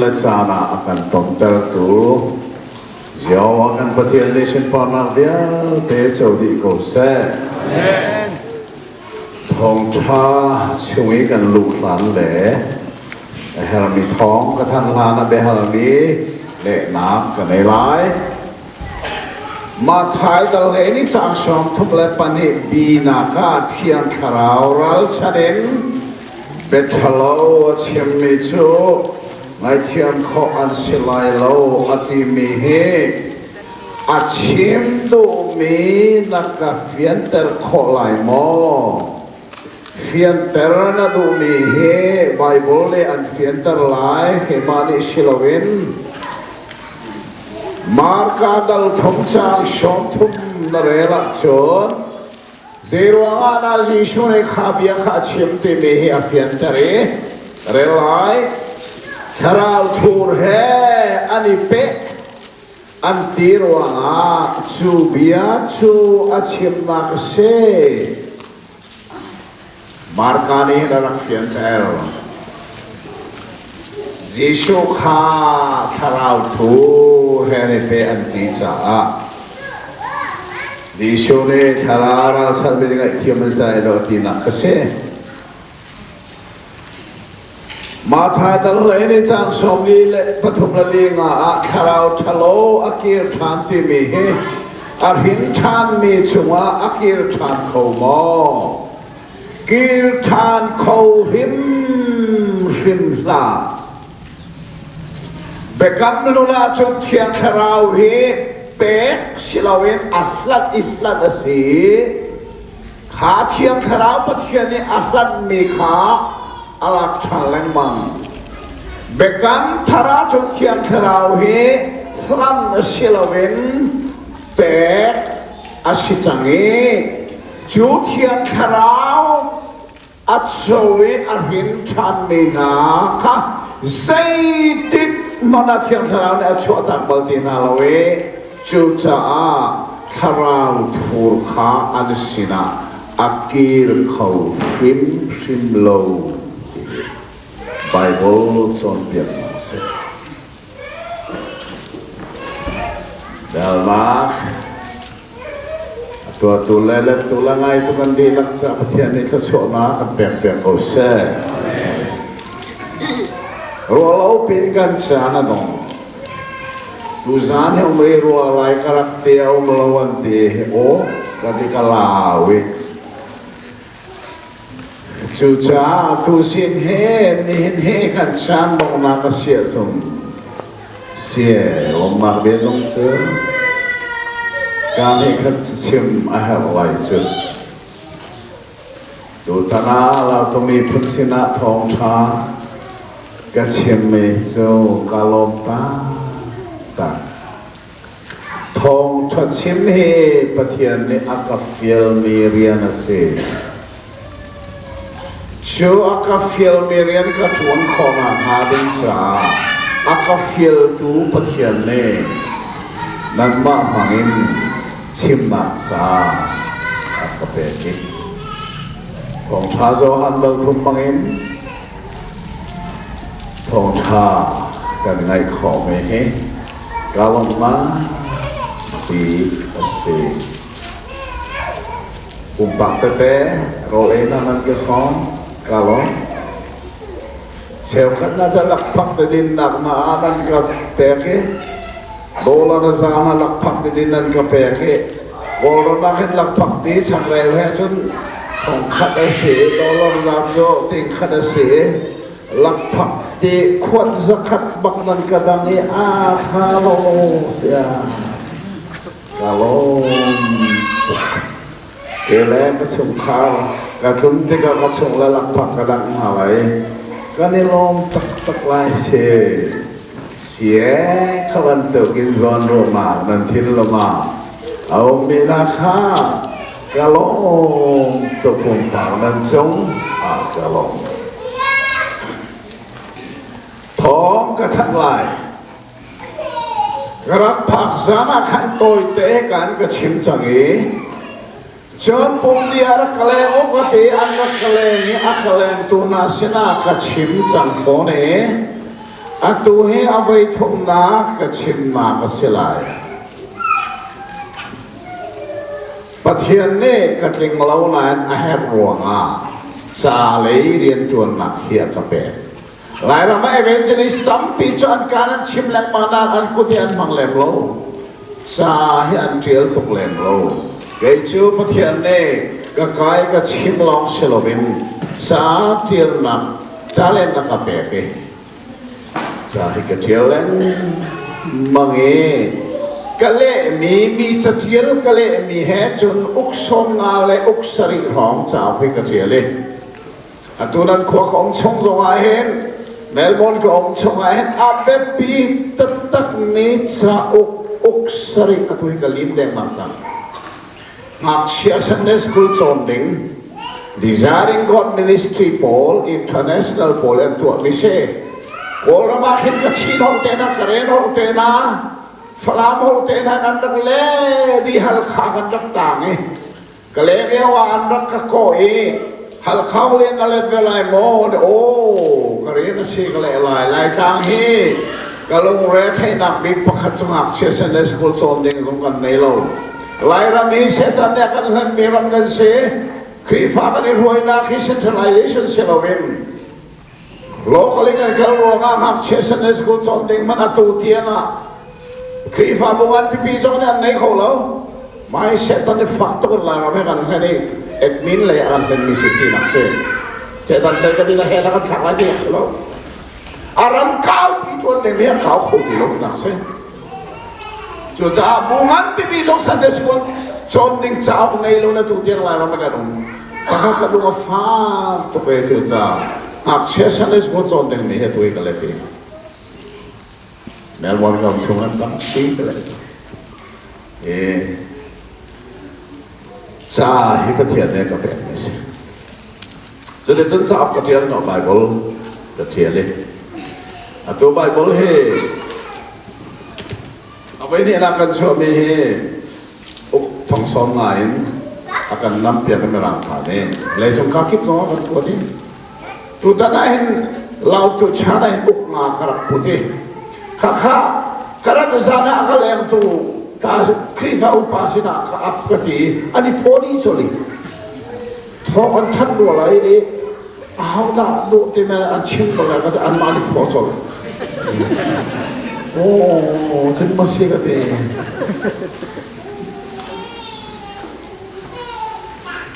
le caan ah a kan tontertu Jehovah kan Pathian nih sunparnak vialte co dih ko seh. Amen. Thawngṭha chung i kan luh hlan le a hermi thawng ka thanh hlan a biahalmi lehnak ka nei lai. Matthai dal hlei ni caang 32 bi nak ah Thiang Thlarau ralchan in biaṭhalo a chimmi cu ngaihthiam khawh an si lai lo a timi hi a chim duhmi na ka fianter khawh lai maw? Fianter na duhmi hi Baibal nih an fianter lai, keimah nih si loin. Marka dal thum caang 30 na rel ahcun zeiruangah dah Jesuh nih kha bia kha a chim timi hi a fianter i rel lai. Thlarau thur he an i peh an ti ruangah cu bia cu a chimnak a si. Marka nih a rak fianter. Jesuh kha thlarau thur he an i pe an ti caah Jesuh nih thlarau ralchanhmi ngaihthiam an si lai lo tinak kha si. Martha dal hlei nih caang 43 ah thlarau ṭhalo a kir ṭhan timi hi a hrin ṭhanmi cungah a kir ṭhan kho maw? Kir ṭhan kho hrimhrim hlah. Biakam hlun ahcun Thiang Thlarau hi pek si loin a hlanh i hlanh a si. Kha Thiang Thlarau Pathian nih a hlanhmi kha a lak ṭhan lengmang. Biakam thar ahcun Thiang Thlarau hi hlan si loin pek a si cang i cu Thiang Thlarau a co i a hrin ṭhanmi hna kha zeitik hmanh ah Thiang Thlarau nih a chuahtak bal ti hna lo i cucaah thlarau thur kha an sinah a kir kho hrimhrim lo ti hi Baibal cawnpiaknak a si. Bialnak a tuahtu le lettu le ngaitu kan dihlak caah Pathian nih thluachuahnak kan pek piak ko seh. Ruahlo pin kan caan a dong. Tuzaan hi um ri rua lai ka rak ti a um lo an ti aw ka ti ka lau i Cucaah tusin he nihin he kan caan donghnak a si ahcun sie lawmnak bia zong cu kaa nih khan chim a herh lai cu. Tutan ah Lautu miphun sinah thawngṭha ka chimmi cu ka lawm taktak. Thawngṭha chim hi Pathian nih a ka fialmi rian a si. Cu a ka fialmi rian ka ṭuan khawh nakhnga ding caah a ka fialtu Pathian nih nanmah hmangin chimnak ca a ka pek i Thawngṭha Johan dal thum hmangin Thawngṭha kan ngaih khawhmi hi ka lawmhnak ti a si. Pumpak tete rawl ei na nan ka sawm ka lawm. Cheukhat na ca lakphak te dinnak na ah nan ka pek i dollar a za na lakphak te din nan ka pek i Kawlram ah khin lakphak ti changreu he cun thong khat a si i dollar za cu ting khat a si i lakphak ti khuat zakhat bak nan ka dang i aa tha lo sia ka lawm tuk ke le ka chungkhar ka tlun tikah ka chung le lakphak ka dang hna lai kan i lawm taktak lai si Sie kha bantukin zawnruahnak nan thinlung ah a ummi hna kha ka lawm tuk pumpak nan cung ah ka lawm. Thawng ka thanh lai. Ka rak phak zan ah khan tawite kan ka chim cang i cun pumdi a rak ka leng u ka ti an rak ka leng i a ka lengtu hna sinah ka chim cang fawn i. Atu hi a voi thumnak ka chimnak a si lai. Pathian nih ka tling lo nain a herh ruangah ca lei rianṭuannak hi a ka pek. Lairam ah evangelist tampi cu an kaan an chim lengmang nain an kut hi an hmang lem lo. Ca hi an ṭial tuk lem lo. Kei cu Pathian nih ka kai ka chim lawng si loin ca ṭialnak talent a ka pek i ca hi ka ṭial lengmang i ka lehmi mi caṭial ka lehmi he cun uk 50 le uk sarih hrawng cauk hi ka ṭial i atu nan khua ka um chung zongah hin Melbourne ka um chungah hin a biapi taktakmi cauk uk sarih atu hi ka lim dengmang cang. Ngakchia Sunday School cawn ding Desiring God Ministry pawl international pawl an tuahmi si. Kawlram ah khin ka Chin holh te na Karen holh te na Falam holh te na nan rak le di Halkha kan rak tang i Ka leng lio ah an rak ka kawh i Halkha len na let ve lai maw? Aw, ka rian a si ka leh lai. Laitlang hi ka lungre theihnak bik pakhat cu ngakchia Sunday school cawn ding zong kan nei lo. Lairam hi Satan nih a kan hlenmi ram kan si. Khrihfa kan i hruainak hi centralization si loin Local in kan kal ruangah ngakchia Sunday school cawn ding hmanh atu tiang ah Khrihfabu ngan pipi zong nih an nei kho lo. Mai Satan i fak tuk in Lairam he kan hlen i admin lei ah kan hlenmi si tinak si. Satan tel ka din a hell a kan thlak lai tinak si lo. A ram kaupi ṭuan ding hi a kau kho ti lo tinak si. Cucaah bu ngan pipi zong Sunday school cawn ding cauk nei lo na tu tiang Lairam ah kan um. Khakha ka lung a fak tuk e cucaah ngakchia Sunday school cawn ding mi he tu hi ka let i Melbourne kam chung an tampi ka let cang. E ca hi Pathian nih ka pek mi si. Cuticun cauk ka ṭial no Bible ka ṭial i atu Bible hi a voihnihnak kan chuahmi hi uk thong sawm nga in a kan nampiak i Mirang pa nih leicung ka kip zong a kan kuat i tutan ah hin Lautu chan ah hin uk nga ka rak put i khakha ka rak zan ah ka lengtu ka Khrihfa upa sinah ka ap ka ti i an i phaw dih colh i Thawng an thanh rua lai i ahodah duh ti men an chim ko lai ka ti anmah nih phuah colh. Oh, cun maw si ka ti.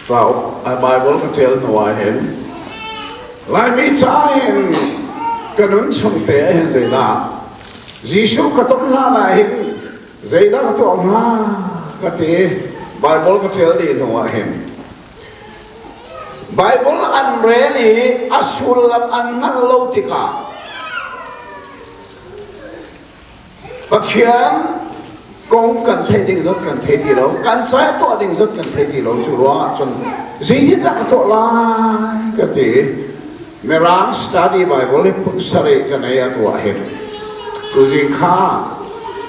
Cauk Bible ka ṭial hnu ah hin Laimi ca hin ka nun chung te ah hin zeidah Jesuh ka ton hlan ah hin Zeidah ka tuah hnga ka ti. Bible ka ṭial dih hnu ah hin Bible an rel i a sullam an hngalh lo tikah Pathian kong kan theih ding zat kan thei ti lo, kan ca tuah ding zat kan thei ti lo. Cu ruangah cun zeitindah ka tuah lai ka ti. Mirang study Bible hi phun sarih ka nei a tuah hin. Tuzing kha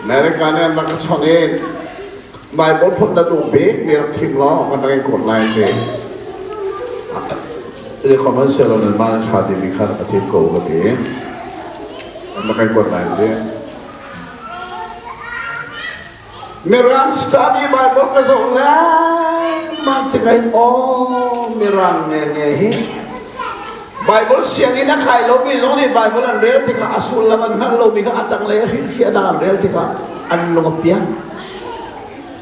America nih an rak ka chawnh i Bible phun na duh bik mi rak thim law kan rak in kuat lai ti. Zeikhom an sialo nan mah nan ṭha timi kha ka thim ko ka ti. An rak in kuat lai ti. Mirang study Bible ka zoh lengmang tikah hin aw Mirang nge hi Bible sianginn a kai lomi zong nih Bible an rel tikah a sullam an hngalh lomi kha a tanglei a hrilhfiahnak an rel tikah an lung a piang.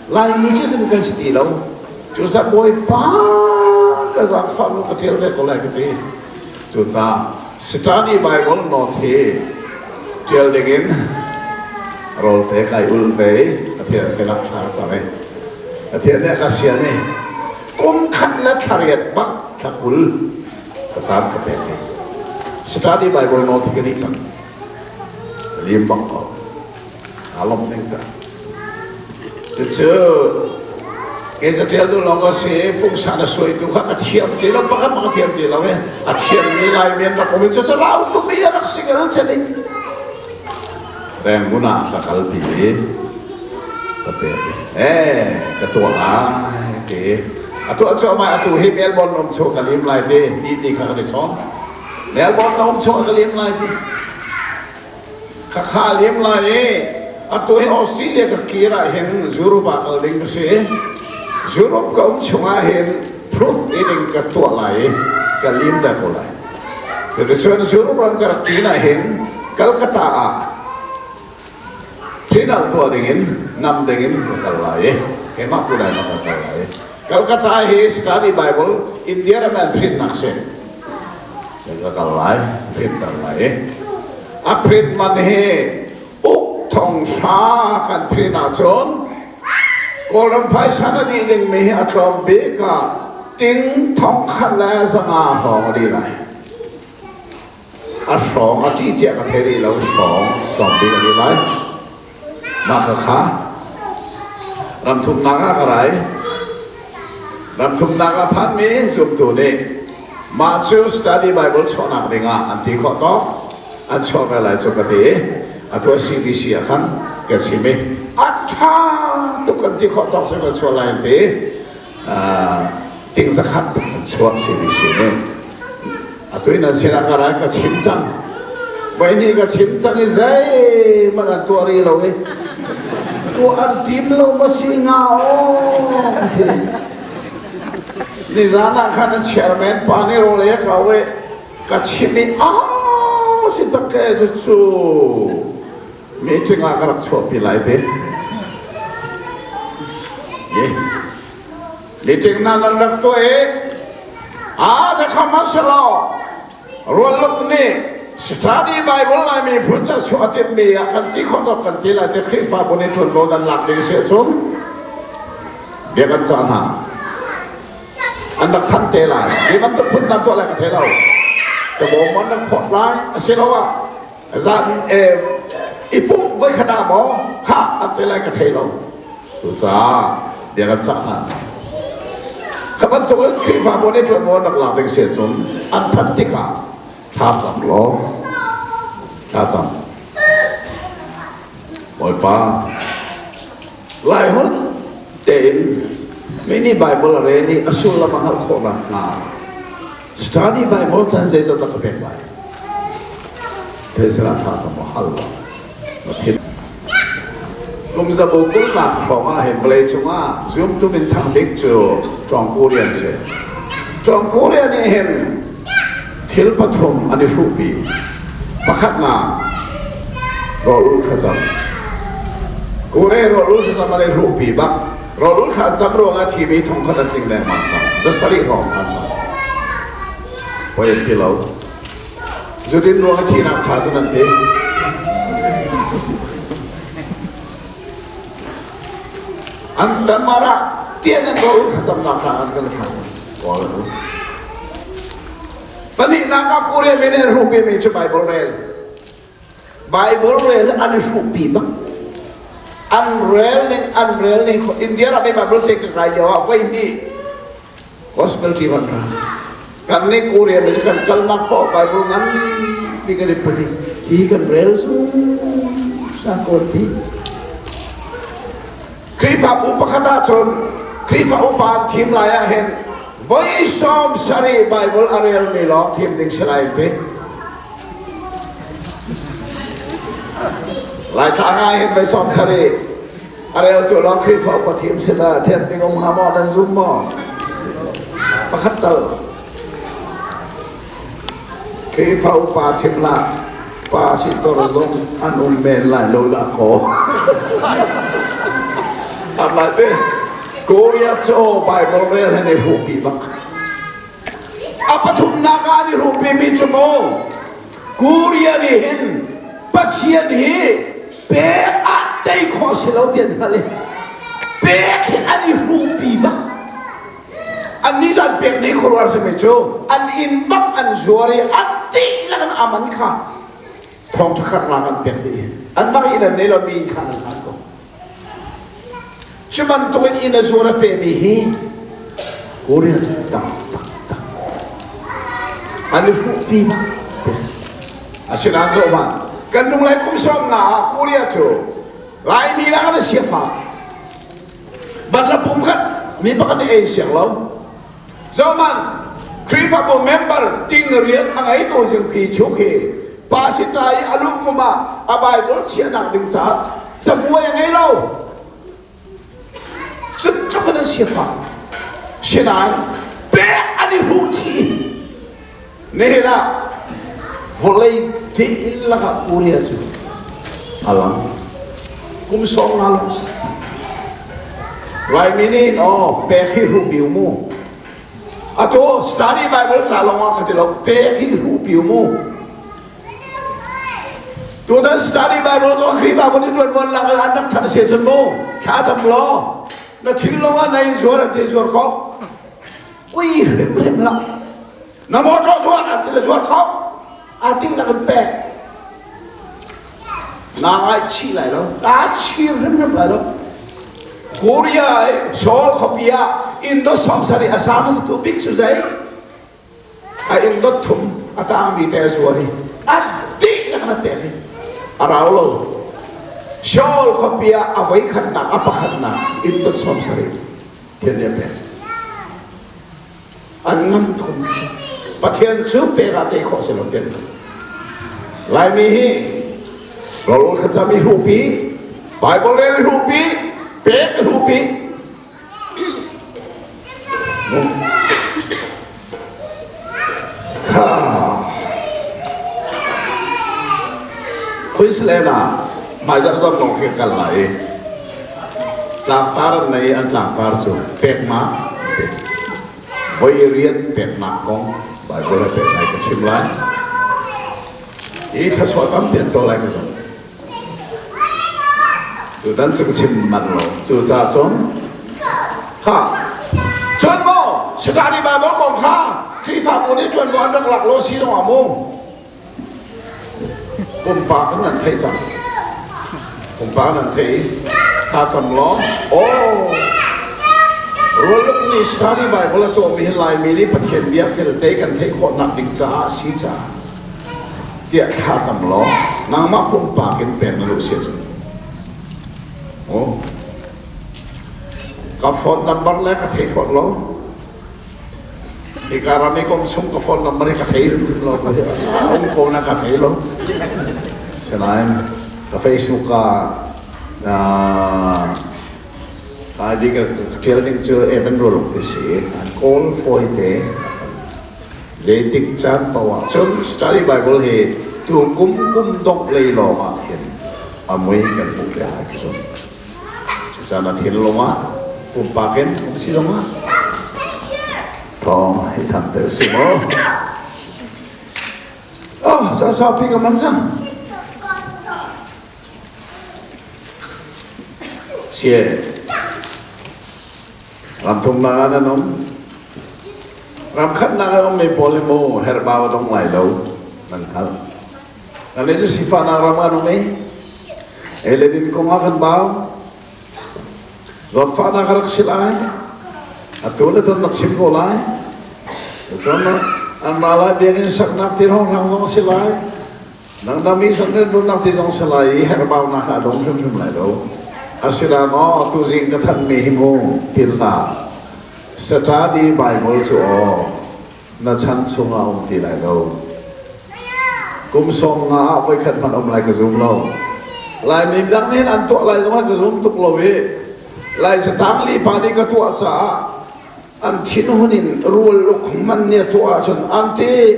Laimi cu cun kan si ti lo. Cucaah Bawipa ka zaangfah lu ka ṭial ve ko lai ka ti. Cucaah Study Bible note hi ṭial dingin rawlte kai ul ve i Pathian sinah thla ka cam i Pathian nih a ka sian i kum khat le thla riat bak thla 20 ka caan ka pek i Study Bible note hi ka dih cang. Lim bak ko. Aa lawmh ning cang. Cucu kei catial tu lawng a si pungsan a suaitu kha ka thiam ti lo pakhat ka thiam ti lo i a thiammi Laimi an rak um i cucu Lautu mi a rak si ngel cheli. Rangoon ah ka kalpi i ka pek i eh ka tuah lai ti a tuah cuahmah atu hi Melbourne um chung ka lim lai ti ti ti kha ka ti chawn Melbourne na um chung ka lim lai ti. Khakha lim lai i atu hi Australia ka kir ah hin Europe ah kal ding ka si. Europe ka um chungah hin proof reading ka tuah lai i ka lim ve ko lai. Cuticun Europe ram ka rak ṭin ah hin Calcutta ah Thinau tuah dingin nam dingin ka kal lai i keimah kulai ma ka kal lai. Calcutta hi study Bible India ram an print nak si. Ka kal lai, print kal lai i. A print man hi uk thong hra kan print ahcun Kawlram phaisa na dih ding mi hi a tlawm bik ah ting thong khat le zanga hrawng a dih lai. A hrawng a ṭih cia ka thei rih lo hrawng tlawmbik a ni lai. Mah kha kha ramthumnak ah ka rai. Ramthumnak ah phanmi zumtu nih mah cu study Bible chuahnak dingah an ti khawh tawk an chuah ve lai cu ka ti. Atu a CBC ah khan ka chim i a ṭha tuk kan ti khawh tawk cu kan chuah lai an ti. Ting zakhat an chuah CBC nih. Atu in nan sinah ka rai ka chim cang. Voi nih ka chim cang i zeihmanh an tuah rih lo i tuah an tim lo maw si hnga aw Nizan ah khan an chairman pa nih rawl ei a kau i ka chim i aa si tak ke cu cu meeting ah ka rak chuahpi lai te. Meeting na nan rak tuah i aa zakha hmasa rualluk nih study Bible lai miphun ca chuah a timmi ah kan ti khawh tawk kan ti lai te Khrihfabu nih ṭuanvo nan lak ding si ahcun bia kan cah hna an rak thanh te lai hi bantuk phun nan tuah lai ka thei lo cabawm an rak phawt lai asiloah zan i pumh voi khat ah maw kha an te lai ka thei lo Cucaah bia kan cah hna. Kha bantuk in Khrihfabu nih ṭuanvo an rak lak ding si ahcun an thanh tikah thla cam law thla cam. Bawipa, Laiholh tein mi nih Bible a rel i a sullam a hngalh khawh nakhnga study Bible caan zeizat dah ka pek lai? Thei sinah thla cam maw hal law na thin Kum zabu kulnak hrawng ah hin vawleicung ah zumtu minthang bik cu Ṭawng Korean si. Ṭawng Korean nih hin thil pathum an i hruhpi. Pakhatnak, rawlulh thlacam. Kore rawlulh thlacam an i hruhpi bak. Rawlulh thla an cam ruangah thimi thongkhat an tling dengmang cang. Zasarih hrawng an cam. Poi an ti lo. Zudin ruang a thihnak cha cu nan ti. An tamar ah tiang an rawl thlacamnak tlang an kan thla kawl an um. Pahnihnak ah Korea men an hruhpi mi cu Bible rel. Bible rel an i hruhpi bak. An rel ning an rel ning India ram i Bible se ka kai lio ah voi hnih Gospel ṭi van ra. Kan nih Korea mi cu kan kalnak paoh Bible nganpi kan i put i hi kan rel zungzal ko ti. Khrihfabu pakhat ahcun Khrihfa upa an thim lai ah hin voi 70 Bible a relmi lawng thim ding si lai ti. Laitlang ah hin voi 70 A reltu lawng Khrihfa upa thim si ta thian ding um hnga maw nan zum maw? Pakhat tal. Khrihfa upa chim hlah. Pa si tor zong an um men lai lo dah kaw. An lai te Korea cu Bible rel hen i hruhpi bak. A pathumnak ah an i hruhpimi cu mu Korea nih hin Pathian hi pek ah tei khawh si lo ti an hngalh i pek hi an i hruhpi bak. Annih cu an pek dih khuaruahhar simi cu an inn bak an zuar i a dihlak in aman kha thawngṭha kharnak an pek dih. Anmah inn an nei lo mi inn kha an hlan ko. Cu bantuk in inn a zuar a pemi hi Korea cu tak tak tak an i hruhpi bak. Asinain zohhmanh kan nung lai kum sawm nga ah Korea cu Laimi lah kan i siafa. Bat la pum khat mi pakhat nih ei siang lo. Zohhmanh Khrihfabu member ting rian a ngeitu zing khi chuk hi. Pasita i a luh kum ah a Bible chiahnak ding caah cabuai a ngei lo. Cu tluk in an sifak. Sinain pek an i huh chih. Nihin ah vawlei dihlak ah Korea cu a lang. Kum 50 lawng si. Laimi nih aw pek hi hruh piu mu. Atu study Bible ca lawng ah ka ti lo pek hi hruh piu mu. Tutan study Bible ko Khrihfabu nih ṭuanvo lak in an rak thanh si cun mu thla cam law na thinlung ah na in zuar an ti zuar kho ui hrimhrim lah na motor zuar an ti le zuar kho a dihlak in pek naa ngaihchih lai lo kaa chir hrimhrim lai lo Korea i Seoul khuapi ah Indo 70 a sa hmasatu bik cu zei a inn dot thum a tangmi te a zuar i a dihlak na pek i a rau lo Seoul khuapi ah a voikhatnak a pakhatnak inn dot 70 thian nih a pek an ngam thum cu Pathian cu pek ah tei khawh si lo tian Laimi hi rawl thlacam i hrupi Bible rel i hrupi pek i hrupi Kha Queensland ah hmaizarh zong lawng khi kal lai i tlangtar an nei an tlangtar cu peknak voi rian peknak kong Bible he pehtlai ka chim lai. Hi thluachuah tampi an co lai ka zumh. Tutan cu ka chim manh lo. Cucaah cun kha cun maw Satan i Bible kong kha Khrihfabu nih ṭuanvo an rak lak lo si zongah mu pumpak in nan theih cang. Pumpak nan theih i thla cam law aw Rualuk nih study Bible a tuahmi hi Laimi nih Pathian bia felte kan theih khawhnak ding caah a si caah tiah thla cam law nangmah pumpak in pek na duh si ahcun oh ka phone number le ka thei fawn lo hika ram i kom chung ka phone number hi ka thei lo um ko na ka thei lo sinain ka Facebook ah ID ka ṭial ding cu Evan Roluk ti si an kawl fawi te Zeitik caan paoh ah cun Study Bible hi tu kum kum dongh lei lawng ah hin a mui kan hmuh te lai ka zumh. Cucaah na thinlung ah pumpak in um si zong ah thawng hei thang te usih mu. Oh, caan saupi ka man cang. Sie. Ramthumnak ah nan um. Ramkhatnak ah ummi pawl hi mu herhbau a dong lai lo nan hngalh. Kan cu sifahnak ram kan um i ei le din kong ah kan bau. Zawtfahnak a rak si lai. Atu le ton rak chim ko lai. Cun an ra lai biakinn saknak ti hrawnghrang zong a si lai. Nangdang mi san rianṭuannak ti zong si lai i herhbaunak a dong hrimhrim lai lo. Asinain maw tuzing ka thanhmi hi mu philh hlah. Saturday Bible cu aw na chan chungah um ti lai lo. Kum 50 ah voikhat hmanh um lai ka zum lo. Laimi dang nih an tuah lai zong ka zum tuk lo i Lai catang li pa nih ka tuah caah an thinhun in rual uk man nih a tuah ahcun an ti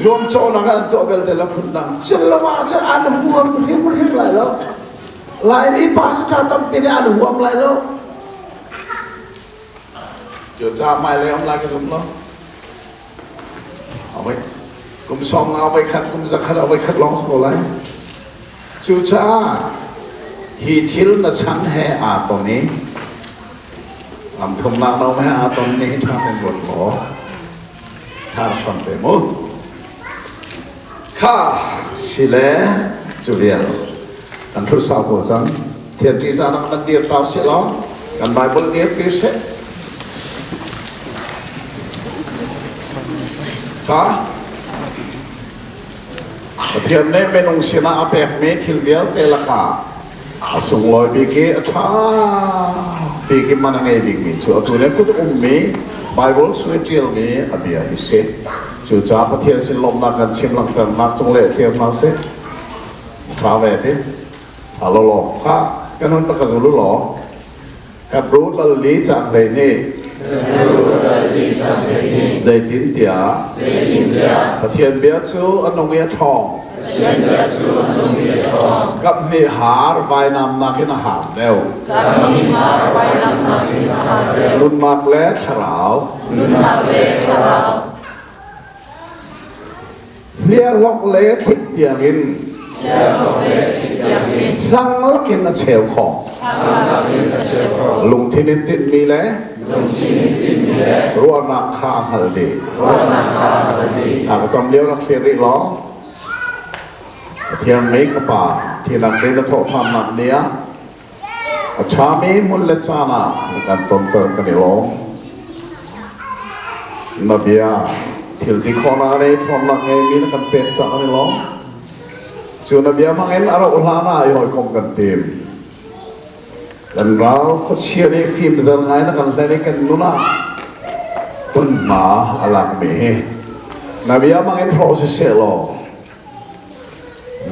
Zuamcawhnak an tuah belte la phundang cil lo ahcun an huam hrimhrim lai lo. Laimi pastor tampi nih an huam lai lo. Cucaah hmailei um lai ka zum lo. Awai kum 50 voi khat kum 100 a voi khat lawng si ko lai. Cucaah hi thil na chan he aa ton i lam thumnak no he aa ton ni hi ṭha ten ruat law Thla rak cam te mu. Kha si le cu vial kan hrut sau ko cang. Thian ṭihzah nak nan dir tau sih law kan Bible dir pi seh. Kha Pathian nih minung sinah a pekmi thil vialte lakah a sunglawi bik i a ṭha bik i man a ngei bikmi cu atu le kut ummi Bible chung i ṭialmi a bia hi si. Cucaah Pathian sin lawmhnak kan chim langhternak cung le thlir hna sih. Ṭha ve ti. Ṭha law law. Kha kan hun rak ka zul u law. Hebrew tlal li cang hlei nih zeitintiah Pathian bia cu a nung i a ṭhawng. Kaphnih haar vainam nakin a haar deuh. Nunnak le thlarau. Hliahlok le thlik tiangin hlang lakin a cheu khawh. Lungthin in tinhmi le ruahnak kha a hngalh dih. Thla ka cam lio rak thlir rih law Pathian mei ka pa thinak te na thawhṭhannak ni ah A ṭhami hmun le caan ah na kan tonter kan i lawm. Na bia thil ti khawhnak le ṭhawnnak ngeimi na kan pek caah kan i lawm. Cu na bia hmangin a rauh hlan ah i hawikom kan tim. Kan ral khuachia nih fimzer ngai na kan hlen i kan nun ah hmunhma a lakmi hi na bia hmangin hrawh siseh law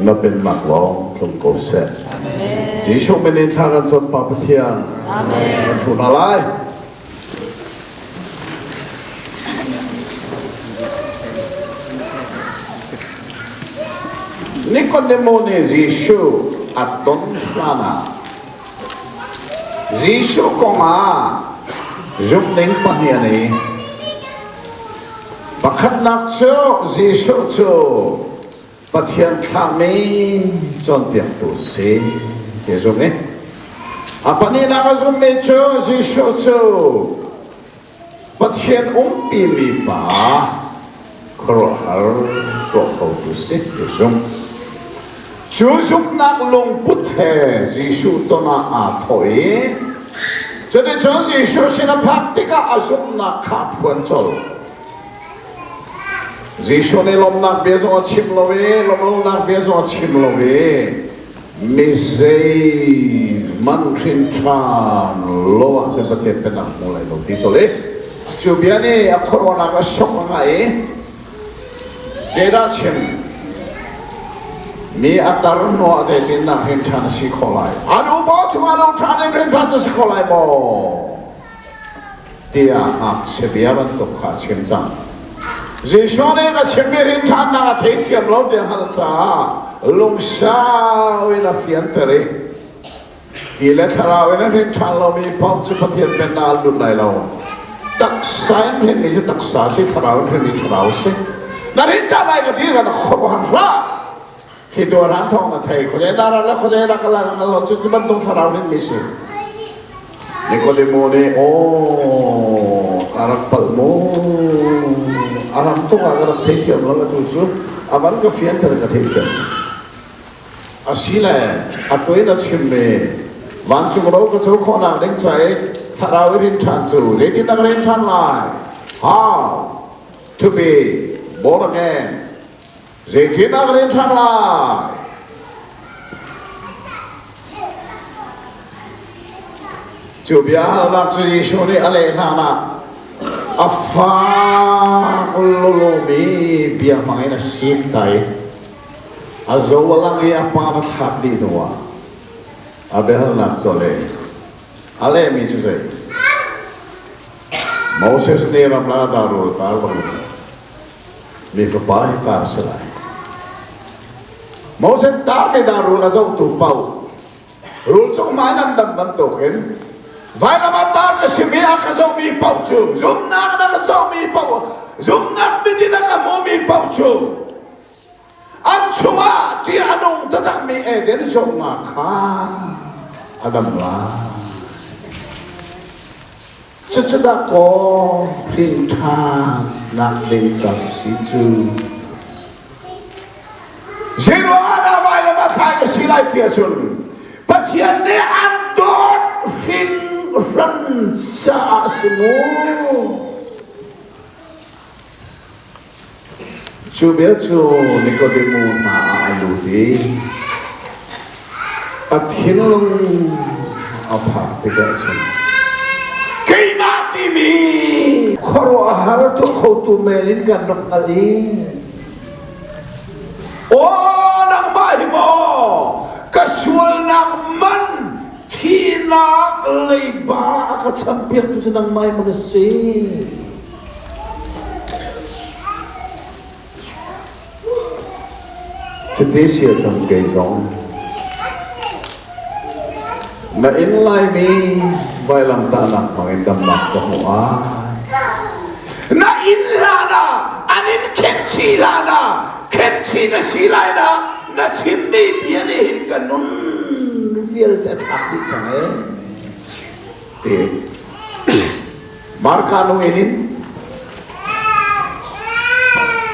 Na pennak lawng tlung ko seh. Jesuh min in thla kan cam Pa Pathian. Amen. Thu hna lai. Nikodemo nih Jesuh a ton hlan ah Jesuh kong ah zumhning pahnih a nei. Pakhatnak cu Jesuh cu Pathian thlahmi cawnpiaktu si ti a zumh i a pahnihnak a zumhmi cu Jesuh cu Pathian umpimi pa khuaruahhar tuah khotu si ti a zumh. Cu zumhnak lungput he Jesuh ton ah aa thawh i cuticun Jesuh sin a phak tikah a zumhnak kha a phuan colh. Jesuh nih lawmhnak bia zong a chim lo i lawmhlonak bia zong a chim lo i mi zei man hrin ṭhan lo ahcun Pathian pennak hmu lai lo ti colh i cu bia nih a khuaruahnak a sok a ngah i Zeidah chim? Mi a tar hnuah zeitindah hrin ṭhan a si khawh lai? An upa chungah nung ṭhan in hrin ṭhan cu si khawh lai maw? Tiah ngakchia bia bantuk kha a chim cang. Jesuh nih ka chimmi hrin ṭhannak a theithiam lo ti a hngalh caah lungsau in a fianter i Ti le thlarau in a hrin ṭhan lomi paoh cu Pathian pennak an lut lai lo. Taksa in hrinmi cu taksa si, thlarau in hrinmi thlarau si. Na hrin ṭhan lai ka ti ka na khuaruahhar hlah. Thlitu a ran thawng na thei. Khuazei dah rat le khuazei dah ka lan hngal lo. Cu cu bantuk thlarau hrinmi si. Nikodemo nih, aw, ka rak palh mu. A ram tuk ah ka rak theithiam lo atu cu a van ka fianter ka theithiam. Asile atu in a chimmi vancung ro ka co khawhnak ding ca i thlarau i rin ṭhan cu zeitindah ka rin ṭhan lai? How to be born again? Zeitindah ka rin ṭhan lai? Cu bia halnak cu Jesuh nih a leh hlan ah a fak lolomi bia hmang in a sim ta i A zo a lang i a pa a thlak dih hnuah a biahalnak cu a leh. A lehmi cu zei? Moses nih ramlak ah rul tar bang mi fapa hi tar si lai. Moses tar te dah rul a zohtu paoh rul cung hmai nan dam bantukin vailam ah tar ka simi a ka zohmi paoh cu zumhnak na ka zohmi paoh zumhnak mit in a ka hmumi paoh cu An chungah ṭih a nung taktakmi Eden zawtnak kha a dam lai. Cucu dahkaw hrin ṭhannak ding cang si cu. Zeiruangah dah vailam ah thlai ka si lai ti ahcun Pathian nih an dawt hringhran caah si mu. Cu bia cu Nikodemu hna ah a lut i a thinlung a phak tikah cun keimah timi Khuaruahhar tuah khotu men in kan rak hngalh i Aw nangmah hi maw ka sualnak man thihnak leiba a ka champiaktu cu nangmah hi maw na si? Cuti si ahcun kei zong na inn laimi vailamtahnak hmangin damnak ka hmuh ai. Na inn hlan ah an in khenchih hlan ah khenchih na si lai na na chimmi bia nih hin ka nun vialte a thlak dih cang ee. Ti Marka nu inn in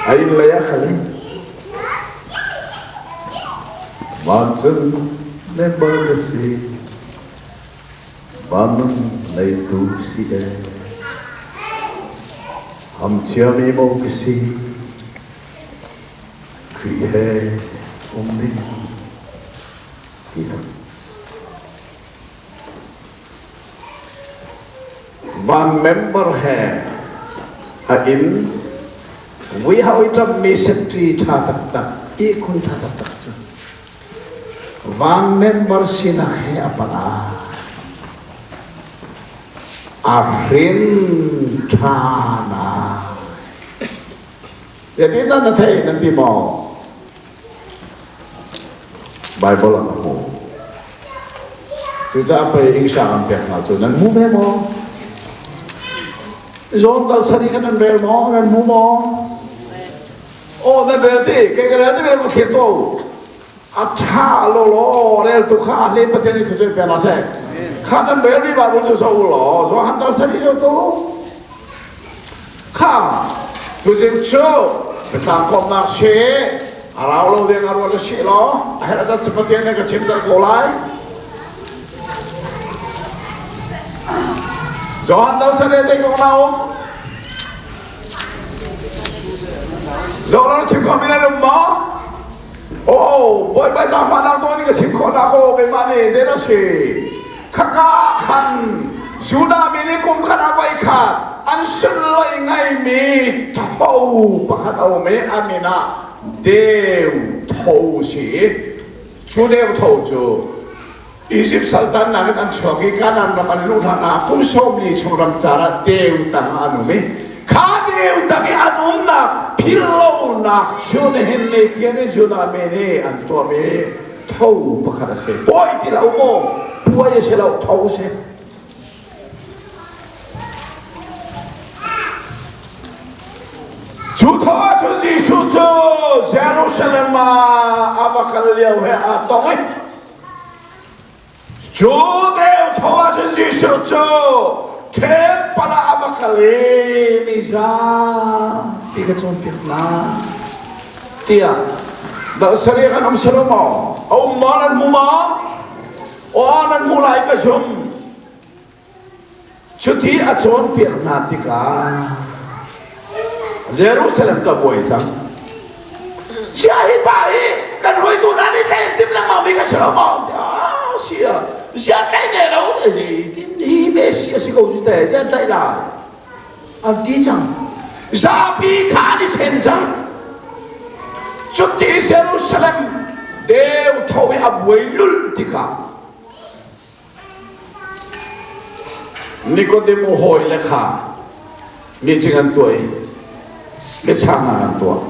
a inn lei ah kal i vancung member ka si vanlung leitu si e hamchiami mo ka si Khrih he um ding ti cang. Van member he a inn vuihau i ṭammi secretary ṭha taktak, ihkhun ṭha taktak cu van member sinak he a pala. A hrin ṭhan ah. Zeitindah na theih nan ti maw? Baibal ah ka hmu. Cucaah pei English ah an pek hna cu nan hmu ve maw? Zawn dal sari kha nan rel maw? Nan hmu maw? Aw nan rel ti, kei ka rel ti ve ka thlir ko. A ṭha lawlaw rel tu kha a hle Pathian nih thluachuah pe hna seh. Kha nan rel mi Bible cu so u law, Johan dal sari zo tu. Kha tuzing cu biatlang komnak si a rau lo ding a ruat a si law a herh zat cu Pathian nih ka chimter ko lai. Johan dal sari zei kong na um? Zoh chim kho mi nan um maw? Oh, Bawipa zaangfahnak nawl nih ka chim khawh dah kaw keimah nih zeidah si? Khaka khan Judah mi nih kum khat ah voi khat an sunlawih ngaimi tho pakhat a um i a min ah Deu Tho si. Cu Deu Tho cu Izipt saltannak in an chuak i Kanaan ram an luh hlan ah kum 40 chung ramcar ah deu tang ah an um i kha deu tang i an umnak philhlonak cu nihin ni tiang in Judah mi nih an tuahmi tho pakhat a si. Puai ti lo maw? Puai a si lo, tho a si. Cu tho ahcun Jesuh cu Jerusalem ah a va kal lio he aa tong i Cu deu tho ahcun Jesuh cu temple ah a va kal i mizapi ka cawnpiak hna tiah dal sarih kan um silo maw? A um maw nan hmu maw? Aw nan hmu lai ka zum. Cuti a cawnpiak hna tikah Jerusalem cu a buai cang. Sia hi pa hi kan hruaitu hna nih tlaih an timh lengmang mi ka si lo maw? Ah, sia. Sia tlaih ne lo zeitin hi Messi a si ko cu te ziah an tlaih lai? An ti cang. Zapi kha an i ṭhen cang. Cuti Jerusalem deu tho i a buai lulh tikah Nikodemu hawile kha meeting an tuah i biachahnak an tuah.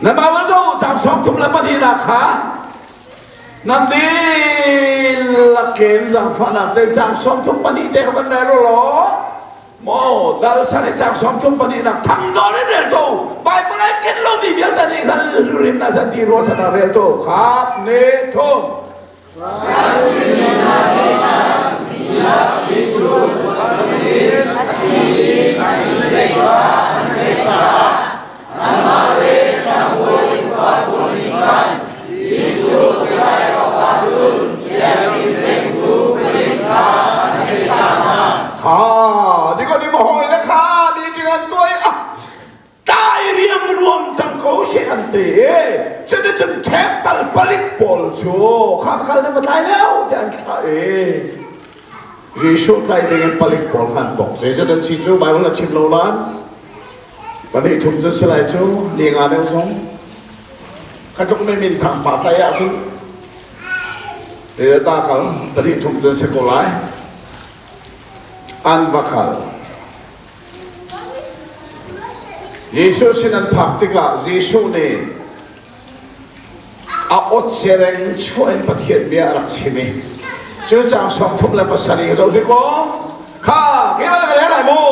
Nan Bible zoh caang 32 kha nan dihlak in zaangfahnak tein caang 32 te kha van rel u law maw dal sarih caang 32 thang nawn in rel ko Bible ai ken lomi vialte nih khan rim na san ti rua san ah rel to khap ne thum Kha Nikodemo hawi le kha meeting an tuah i ah tlai riamruam cang ko she an ti i cuticun temple palik pawl cu kha va kal ne va tlai leo tiah an thlah i. Jesuh tlai ding in palik pawl kha an bawk. Zeizat an si cu Baibal a chim lo lan. Pahnih thum cu si lai cu ni nga deuh zong. Kha tluk mi minthang pa tlai ahcun ta kal pahnih thum cu si ko lai. An va kal. Jesuh sin an phak tikah Jesuh nih a awcereng chuah in Pathian bia a rak chim i cu caang 37 ka zoh hnik aw kha keimah na ka rel lai mu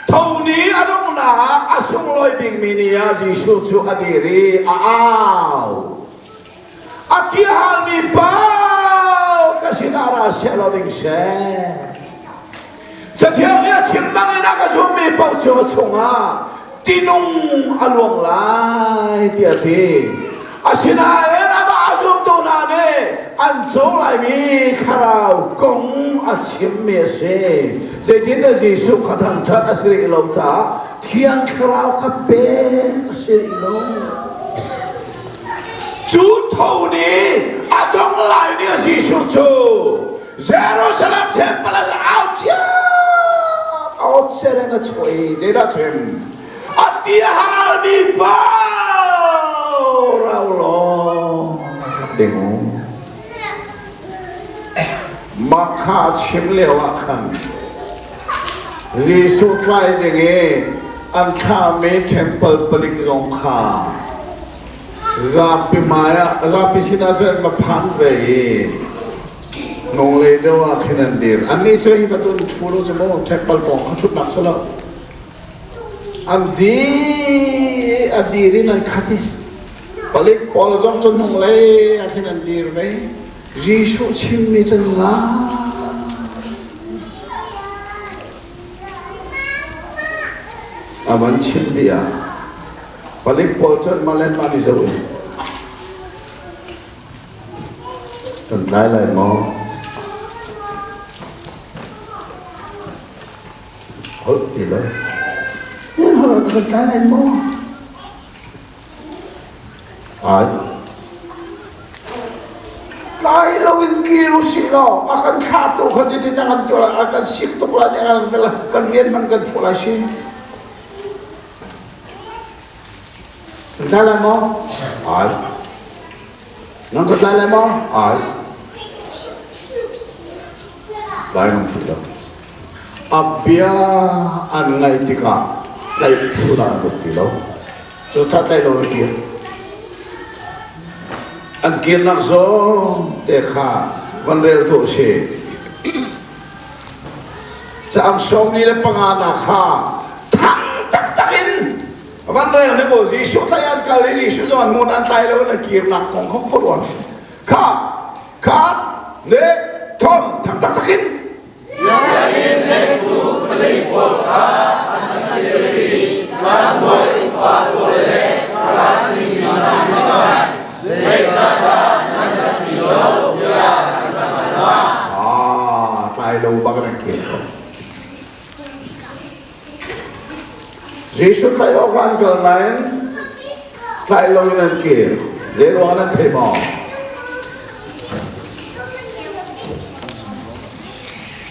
tho ni a donghnak a sunglawi bikmi ni ah Jesuh cu a dir i a au a ti halmi pau ka sinah ra seh law ding seh Cathiang nih a chim bangin a ka zummi paoh cu a chungah tinung a luang lai tiah a ti. Asinain amah a zumtu hna nih an co laimi thlarau kong a chimmi a si. Zeitindah Jesuh kha thangṭhat a si rih lo caah Thiang Thlarau kha pek a si rih lo. Cu tho nih a dong lai ni Jesuh cu Jerusalem temple ah au cia au cereng a chuah i zeidah chim a ti halmi pau rau law ding mah kha a chim lio ah khan Jesuh tlai ding i an thlahmi temple palik zong kha zapi hmai ah zapi sinah cun an va phan ve i Hnunglei deuh ah khin an dir. Annih cu hi bantuk ṭhu lo cu mu temple pawng kha ṭhutnak si lo. An di a dir in an khat i palik pawl zong cu hnunglei ah khin an dir ve. Jesuh chimmi cu nga a van chim dih ah palik pawl cu anmah le anmah nih zoh in Kan tlai lai maw? Holh ti lo. Nan holh kan tlai lai maw? Ai. Tlai lo in kir usih law a kan thlahtu kha zeitin a kan tuah a kan sik tuk lai nih a kan rian hmanh kan phuah lai si. Kan tlai lai maw? Ai. Nang ka tlai lai maw? Ai. Tlai nang ti lo. A bia an ngaih tikah tlaih phu dah an rak ti lo. Cu tha tlaih lo na kir. An kirnak zong te kha van rel tuah si. Caang 45 nak kha thang taktak in van rel ne ko Jesuh tlai an kal i Jesuh zong an ngun an tlai lo in an kirnak kong kha khuaruah kha kha le thom thang taktak in Biakinn vengtu palik pawl kha an kir i tlangbawi upa pawl le Farasi mi hna nih khan zeicahdah nan rat lo tiah an rak hal hna. Ah, tlai lo bak in an kir ko. Jesuh tlaih awkah an kal nain tlaih loin an kir. Zeiruang nan thei maw?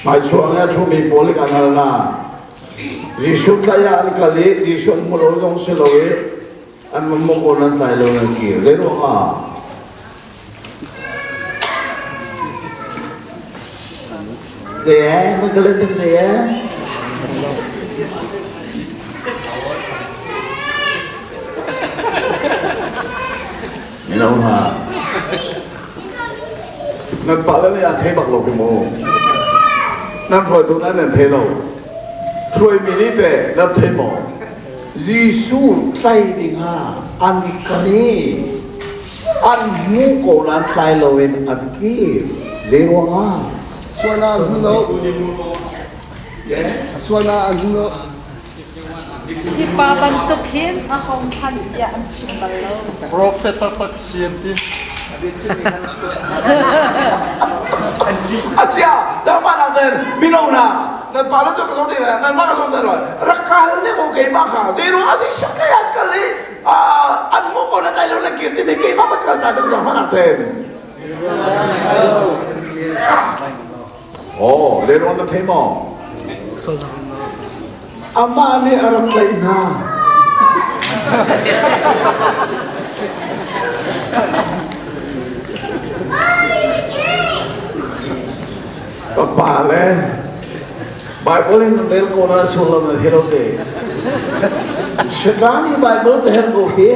Hmaichuang le a ṭhumi pawl nih an hal hna. Jesuh tlaih ah an kal i Jesuh an hmu lo zong si lo i an mamuk awn an tlai lo an kir. Zeiruang ah? Te, magaling din siya. Mino hna. Nan pale nih an thei bak lo khi mu. Nan hruaitu nan nan thei lo. Hruaimi nih teh nan thei maw? Jesuh tlai dingah an kal i an hmu ko nain tlai loin an kir. Zeiruangah? Sualnak an hmu lo. Sualnak an hmu lo. Hi pa bantuk hin a hong hmanh bia an chim bal lo. Prophet taktak si an ti. Asia, dama nang ten mino na nan pa le cu ka zong te nan mah ka zong te rak kal ne ko keimah kha zeiruang ah si kai an kal i an mu ko na tai lo na kir ti mi keimah kan kal ta ding zong hmanah ten. Oh, leirawn na thei maw? Amah nih a rak tlaih hna. Ka pa le Bible in nan rel ko na sullam na thei lo te. Satan i Bible ca her ko hi.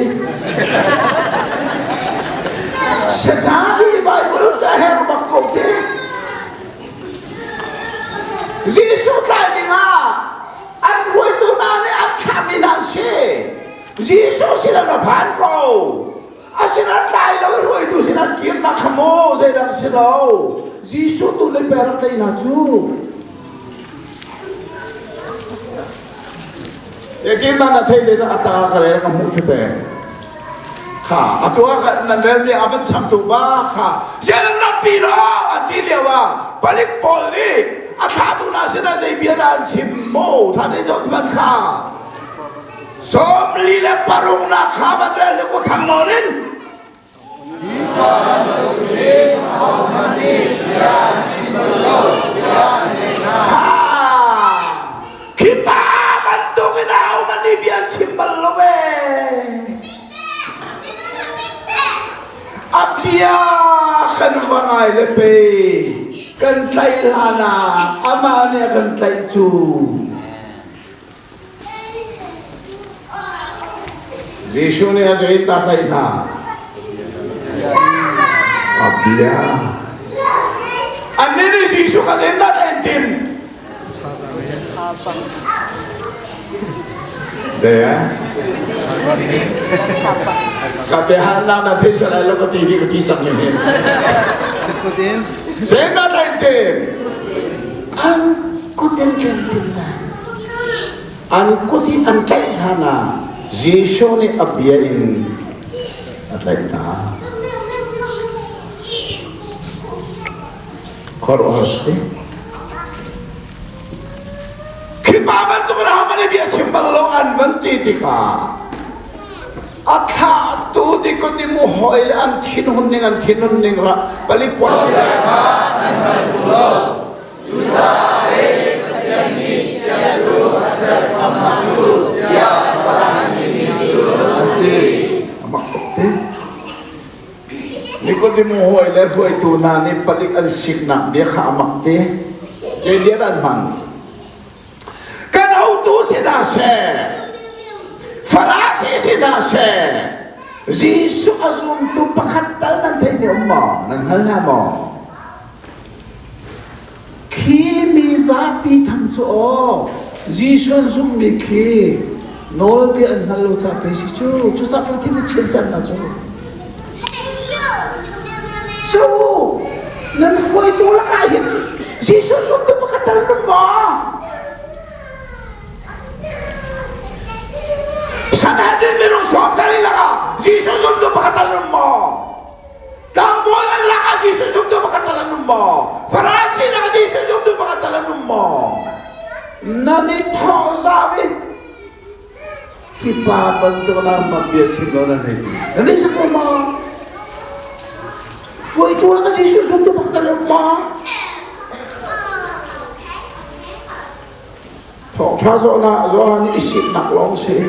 Satan i Bible ca her bak ko te. Jesuh tlai ding ah an hruaitu hna nih an thlahmi hna an si. Jesuh sin an phan ko. Asinain tlai lo i hruaitu sin an kirnak kha maw zeidang si lo. Jesuh tu nih pei rak tlaih hna cu. Ekin na thei le a ta ka rel ka hmuh cu pe. Kha atu ah nan rel mi a van changtu ba kha zian nan pi lo an ti lio ah palik pawl nih a thlatu hna sinah zei bia dah an chim mu tha te zoh man kha 46 nak kha van rel le ku thang nawn in Hi pa bantuk hi ahohmanh nih bia an chim bal lo tiah an leh hna. Kha khi pa bantuk in ahohmanh nih bia an chim bal lo ee. A bia kan va ngai le pe kan tlaih hlan ah amah nih a kan tlaih cu. Jesuh nih a zeidah tlaih hna? A bia. Annih nih Jesuh kha zeidah tlaih an tim? De ka te han na na thei salai lo ka ti di ka ti sak ni hin. Zeidah tlaih an tim? An kut in kan tim na. An kut i an tlaih hlan ah Jesuh nih a bia in a tlaih hna. Khuaruahhar si. Khi pa bantuk in ahohmanh nih bia chim bal lo an van ti tikah a thlahtu Nikodemu hawi le an thinhun ning an thinhun ning ra palik pawl kha an hngal lo. Cucaah pei Pathian nih chiat cu a serfam hna cu tiah Farasi mi nih cun an ti. A mak tuk ti. Nikodemu hawi le hruaitu hna nih palik an siknak bia kha a mak ti. Zei bia dah an hman? Kan hotu si hna seh, Farasi si hna seh, Jesuh a zumtu pakhat tal nan theihmi um maw? Nan hngal hna maw? Khi mi zapi tham cu aw Jesuh an zumhmi khi nawlbia an hngal lo caah pei si cu cucaah pei thil chir cang hna cu. Cu nan hruaitu lakah hin Jesuh zumtu pakhat tal nan maw? Sanhedrin minung sawm sarih lakah Jesuh zumtu pakhat tal nan maw? Tlangbawi an lakah Jesuh zumtu pakhat tal an um maw? Farasi lakah Jesuh zumtu pakhat tal an um maw? Nan i thawh zau i khi pa bantuk na ma bia chim lo nan hei ti. Nan i sak maw? Hruaitu lakah Jesuh zumtu pakhat tal an um maw? Thawngṭha zawhnak Johan i siknak lawng si.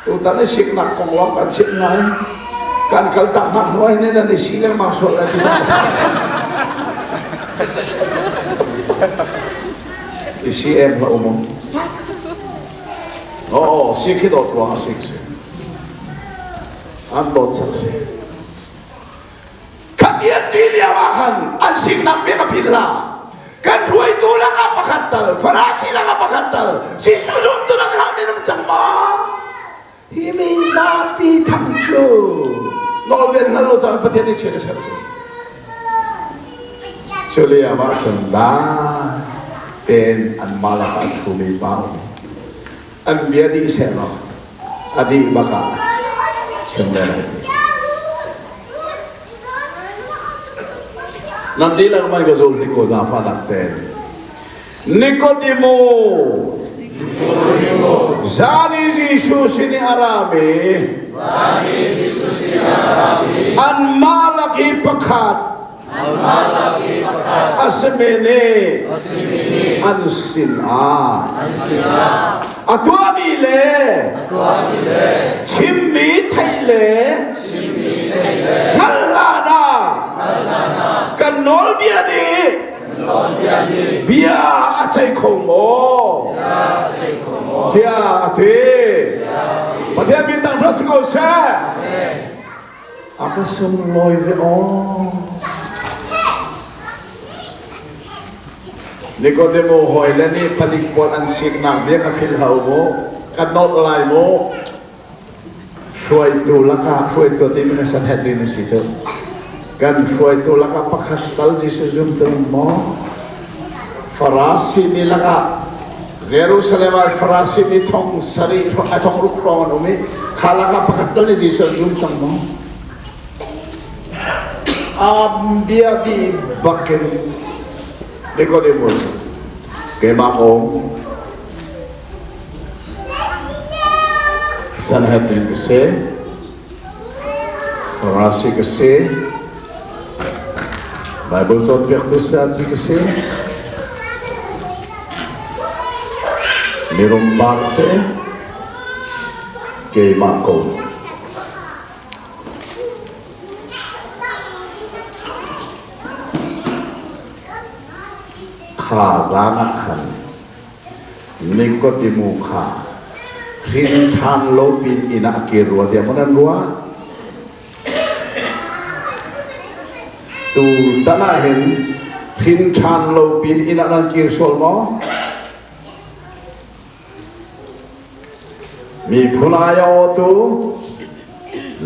Tutan i siknak kong lawng kan chimh hna i kan kaltak hnak hnu ah hin nan i si lengmang sual lai ti I si em hlah um. Oh, si khi dawt ruang a sik si. An dawt cang si. Khati an ti lio ah khan an siknak bia ka philh la. Kan hruaitu lakah pakhat tal, Farasi lakah pakhat tal, Jesuh zumtu nan hal nin um cang maw? Hi mi zapi tham cu nawlbia hngal lo caah Pathian nih chiat a ser cu. Cu lio ah cun dai tein anmah lakah a ṭhumi pa um. An bia dih seh law a dih bak ah chim le lai. Nan dihlak mai ka zul ni ko zaangfahnak tein. Nikodemo Zani Jesuh sin i a rami anmah lak i pakhat. A simi nih an sinah a tuahmi le chimmi theih le hngalh hlan ah kan nawlbia nih bia a ceih kho maw? Tiah a ti. Pathian min thangṭhat si ko seh. A ka sunglawi ve aw. Nikodemo hawile nih palik pawl an siknak bia ka philh hau mu, ka nolh lai mu. Hruaitu lakah hruaitu timi na Sanhedrin a si cu. Kan hruaitu lakah pakhat tal Jesuh zumtu maw? Farasi mi lakah Jerusalem ah Farasi mi thong sarih a thong ruk hrawng an um i kha lakah pakhat tal nih Jesuh an zum cang maw? Am bia di bakin Nicodemus keimah kong Sanhedrin ka si, Farasi ka si, Bible cawnpiaktu saci ka si, mirum pa ka si, keimah ko. Kha zan ah khan Nikodemu kha hrin ṭhan lo pin inn ah a kir rua tiah maw nan ruah? Tutan ah hin hrin ṭhan lo pin inn ah nan kir sual maw? Miphun ai a awtu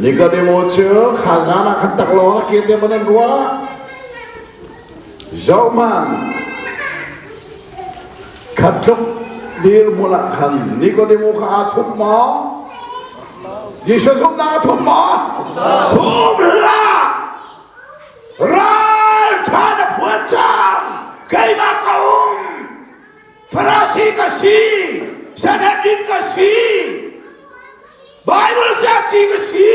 Nikodemu cu kha zan ah khan taklawng a kir tiah maw nan ruah? Zohhmanh, khat tluk dirhmun ah khan Nikodemu kha aa thup maw? Jesuh zumhnak a thup maw? Thup hlah! Ral ṭha na phuan cang! Keimah ka um! Farasi ka si! Sanhedrin ka si! Bible siaci ka si!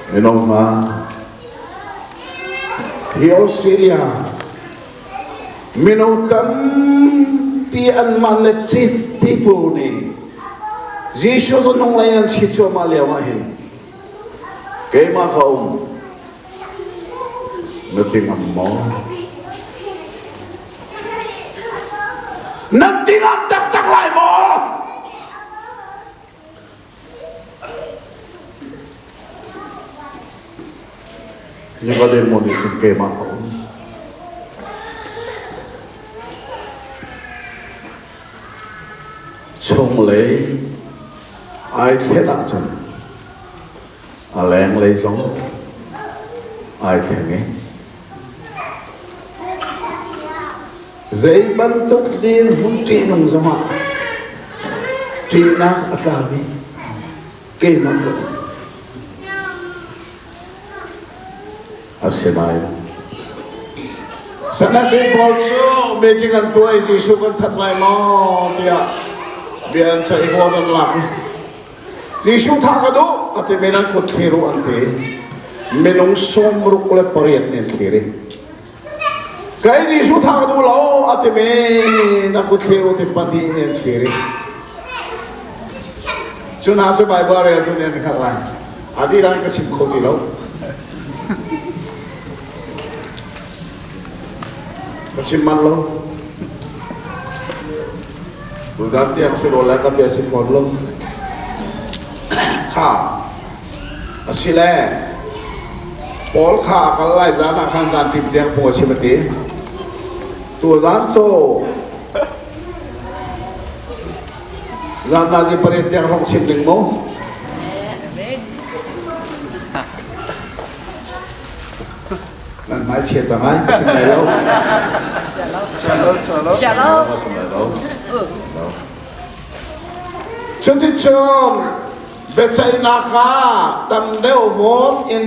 Mino hna, hi Australia mino tampi anmah native people nih Jesuh cu nung lei an si cuahmah lio ah hin keimah ka um na ti ngam maw? Nan ti ngam taktak lai maw? Nikodemo nih cun keimah ka um. Chunglei ai thlen ahcun a lenglei zong ai thleng i Zei bantuk dirhmun ṭihnung zongah ṭihnak a tlami keimah ka um. Asinain Sanhedrin pawl cu meeting an tuah i Jesuh kan that lai maw tiah bia an ceih i vote an lak. Jesuh thah ka duh a ti men an kut thlir u an ti. Minung 68 nih an thlir i Kai Jesuh thah ka duh lo a ti men a kut thlir u ti pahnih nih an thlir i cu hna cu Bible a reltu nih an hngalh lai. A dih lai ka chim kho ti lo. Ka chim man lo. Tuzan tiang si rawl le ka bia si fawn lo. Kha a si le Paul kha a kal lai zan ah khan zan ṭim tiang phung a chim a ti. Tuzan caw zan nazi pariat tiang rong chim ding mu. Nan hmai chia cang ai, ka chim lai lo. Chia lo, chia lo. Chia lo. Ka chim lai lo. Cuticun biaceihnak ah tam deuh vote in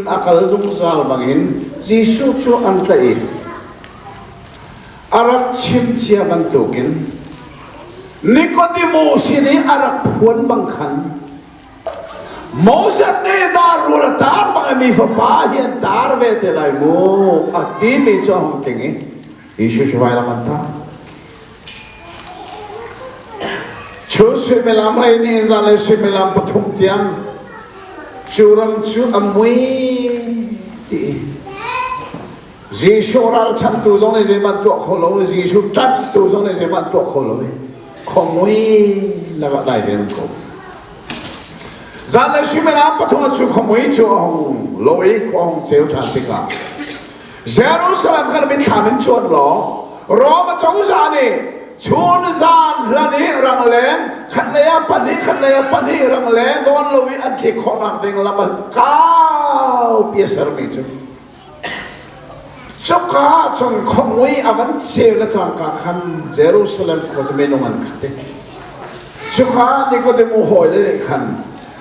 a kal zungzal bangin Jesuh cu an tlaih i a rak chim cia bantukin Nikodemu sin i a rak phuan bang khan. Moses nih dar rul a tar bang mi fapa hi an tar ve te lai mu a timi cu a hung tling i Jesuh cu vailam an tar. Chun suimilam 12 zanlei suimilam 3 tiang cu ram cu a mui ti. Jesuh ralchanhtu zong nih zeihmanh tuah kho lo i Jesuh ṭanhtu zong nih zeihmanh tuah kho lo i khuamui lakah dai ve ko. Zanlei suimilam 3 ah cu khuamui cu a hung lo i khua hung ceu ṭhan tikah Jerusalem kan mitthlam in cuan law Rome cozah nih chun zan hlan i rangleng khatlei ah pahnih khatlei ah pahnih rangleng dawn lo i an tlik khawhnak ding lam a kaupi a sermi cu Cuka cun khuamui a van ceu le cangka khan Jerusalem khua cu minung an khat i cuka Nikodemu hawile nih khan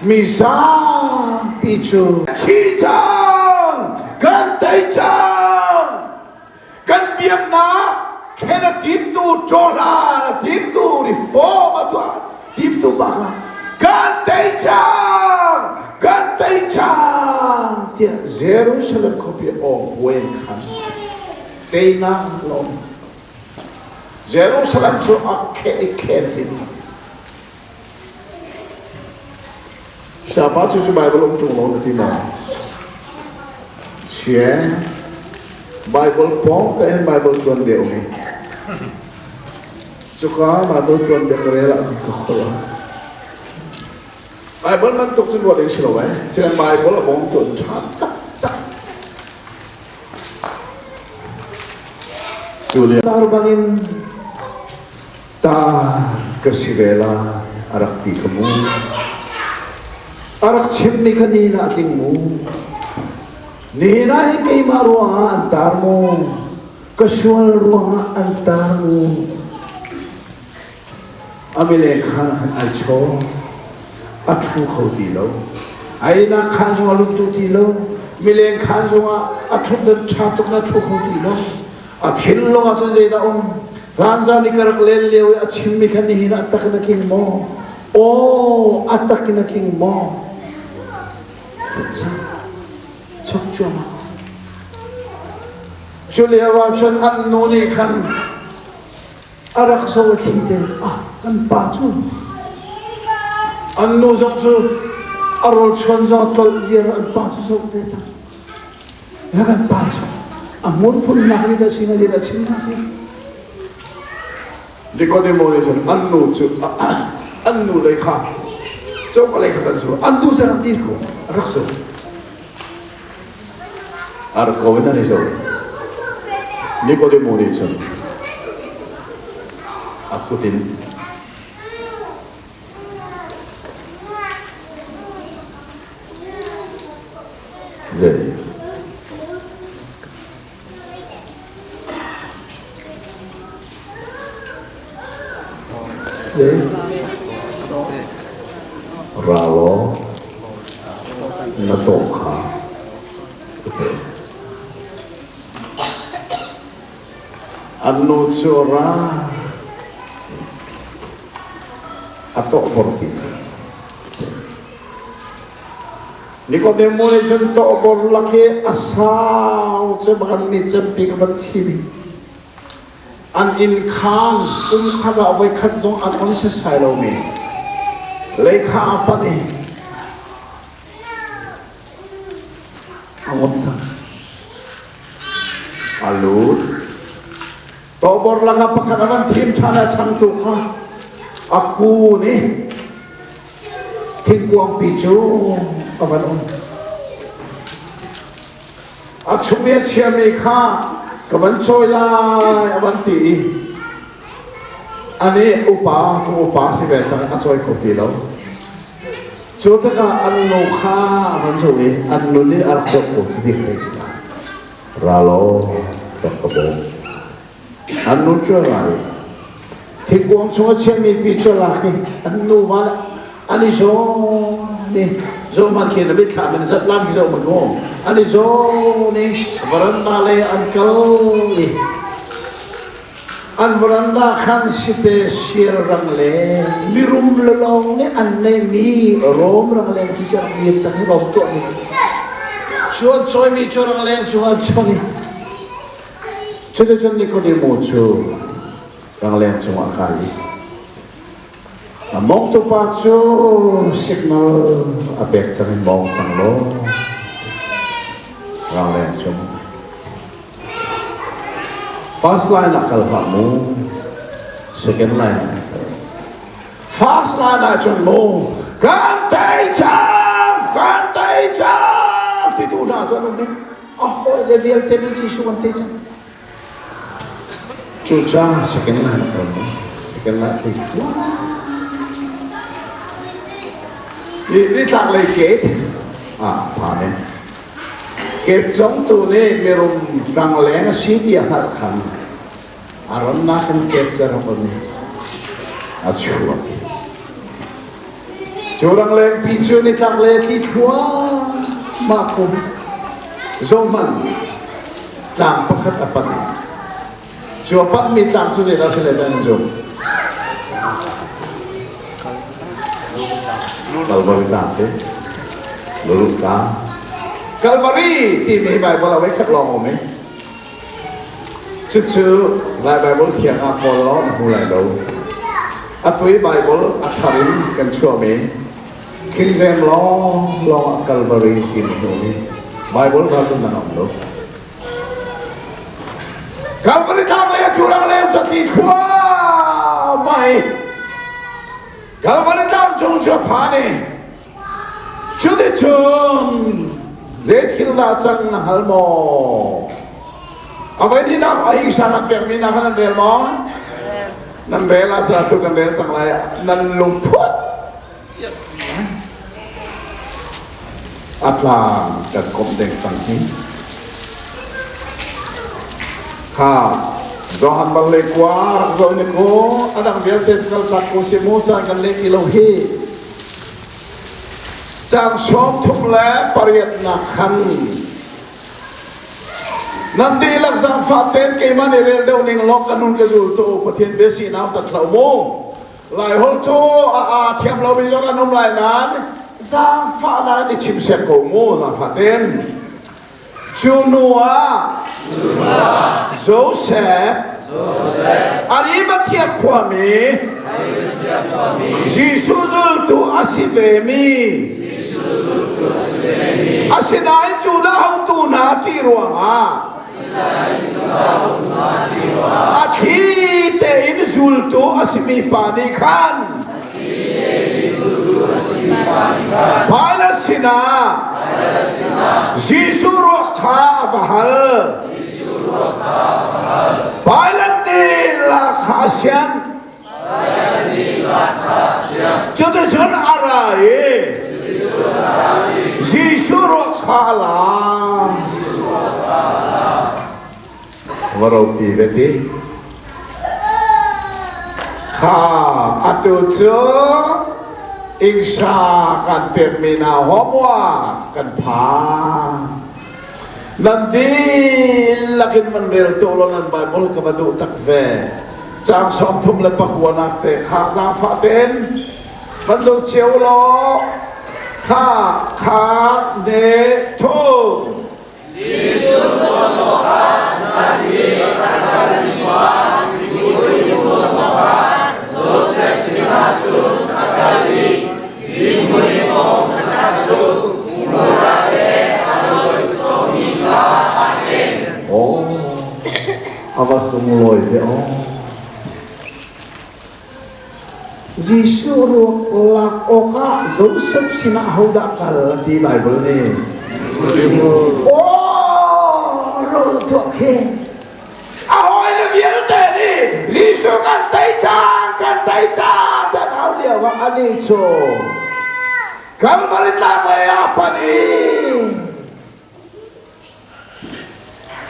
mi zapi cu thi cang kan tei cang kan biaknak thlen a timtu ṭawhlan a timtu reform a tuah timtu pa kha kan tei cang kan tei cang tiah Jerusalem khuapi aw buai khan teinak lawm Jerusalem cu a kheh i khen hin Siapa cu cu Bible um ṭung lo na ti maw? Sia Bible pawng te hin Bible tuan bia um i Cuka Bible tuanbia ka rel ahcun ka khol a. Bible bantuk cun ruah ding si lo eh. Sinan Bible a bawmtu an ṭha taktak. Cu lio tar bangin tar ka si ve lai a rak ti ka mu. A rak chimmi kha nihin ah a tling mu. Nihin ah hin keimah ruangah an tar maw? Ka sual ruangah an tar mu. A mileng khan khan ai chaw. A ṭhu kho ti lo. Ai nak khan zong a lut duh ti lo. Mileng khan zongah a ṭhutdan ṭha tuk na ṭhu kho ti lo. A thinlung ah cun zeidah um? Hlanzan i ka rak len lio i a chimmi khan nihin ah a tak in a tling maw? Aw, a tak in a tling maw? Chok cuahmah. Cu lio ah cun an nu nih khan a rak zoh a thli te ah kan pa cu an nu zong cu a rawl chuan zong tlolh viar an pa cu zoh ve cang. Ya kan pa cu a hmur nak nih dah singa dah chim nak nih. Nikodemo nih cun an nu cu an nu lei kha coka lei kha kan su an nu cu rak dir ko rak su. A rak ko in an i zoh. Nikodemo nih cun a kut in zei Ra law na tawh kha ka pe. An nu cu ra a tawhbor pi cu. Nikodemo nih cun tawhbor lak hi a sau cem kan mi cempi ka van thim i an inn khaan kum khat ah voi khat zong an on setsai lomi lei kha a panh i a on cang. A lut. Tawbor lakah pakhat a van thim ṭhan a changtu kha a kun i thingkuangpi cu a van um. A chung i a chiami kha ka van cawi lai a van ti i anih upa kum upa si ve cang a cawi kho ti lo. Cu tikah an nu kha a van zoh i an nu nih a rak zoh ko cu bik te Ra law rak ka bawm. An nu cu a ra i thingkuang chung a chiahmi pi cu a lak i an nuva an i zawn i zohhmanh khi na mitthlam in zatlang khi zohhmanh mu an i zawn i varanda lei an kal i an varanda khan sipe sial rang le mirum lelawng nih an neihmi Rom rangleng ti cu a rak dir cang i Rom tuahmi cu an cawimi cu rangleng cu an chon i Cuticun Nikodemo cu rangleng cungah a kai i a mawngtupa cu signal a pek cang in mawng cang law rangleng cung First line ah kal hlah mu. Second line ah kal. First line ah cun mu kan tei cang, kan tei cang ti tu hna cu an um i a hawi le vialte nih Jesuh an tei cang. Cucaah second line ah kal mu. Second line tli. Nitlak lei gate ah phan in Kepcongtu nih mirum rangleng a si ti a hngalh khan a rannak in kep cu a rak on i a chuak. Cu ranglengpi cu nitlak le thli thluahmah kum zohhmanh tlang pakhat a panh. Cu a panhmi tlang cu zeidah a si le dah nan zumh? Kalvari tlang si. Lulu tlang. Kalvari timi Baibal a voikhat lawng um i cucu Lai Baibal thiang ah kawl law na hmu lai lo. Atu i Baibal a thar in kan chuahmi King James lawng lawng ah Kalvari timi hi um i Baibal kha cun dang a um lo. Kalvari tlang le cu rang le catli khua mai Kalvari tlang cung cu phan i cuticun zei thil dah cang na hngal maw? A voi hnihnak a hi sang an pekmi na kha nan rel maw? Nan rel ah tu kan rel cang lai nan lungput A tlang kan komh deng cang hi. Kha Johan bal le kua rak zoh ne ko a dang vialte cu kal tak ko si mu caan kan leh ti lo hi. Cang 38 nak khan nan dihlak zaangfah tein keimah nih rel deuh ning law ka nun ka zul tu Pathian bia sinak ta thlo mu. Laiholh cu a aa thiam lomi zong an um lai nain zaangfahnak in i chimsiak ko mu zaangfah tein. Cu hnu ah Joseph Arimathea khuami Jesuh zultu a si vemi asinain Judah hotu hna ṭih ruangah A thli tein zultu a simi pa nih khan Pilate sinah Jesuh ruak kha a va hal. Pilate nih lak kha a sianh. Cuticun a ra i Jesuh ruak kha a lak. Va ropi ve ti. Kha atu cu ingsa kan pekmi hna homework kan phan. Nan dihlak in van rel tuah law nan Bible ka va duh tak ve. Caang 39 nak te kha zaangfah tein van zoh cio law kha kha ne thum. Jesuh tuah awkah zan i a kalmi pa Nicodemus zongah Josef sinah cun a kal i zihmui pawng zakhat cu mura le alois cawhmi kha aa ken. Aw, a va sunglawi ve aw. Jesuh ruak lak awkah Joseph sinah hodah kal ti Bible nih. Aw, ro tuah khi. A hawile vialte nih Jesuh kan tei cang, kan tei cang tiah an au lio ah anih cu Kalvari tlang lei ah a panh i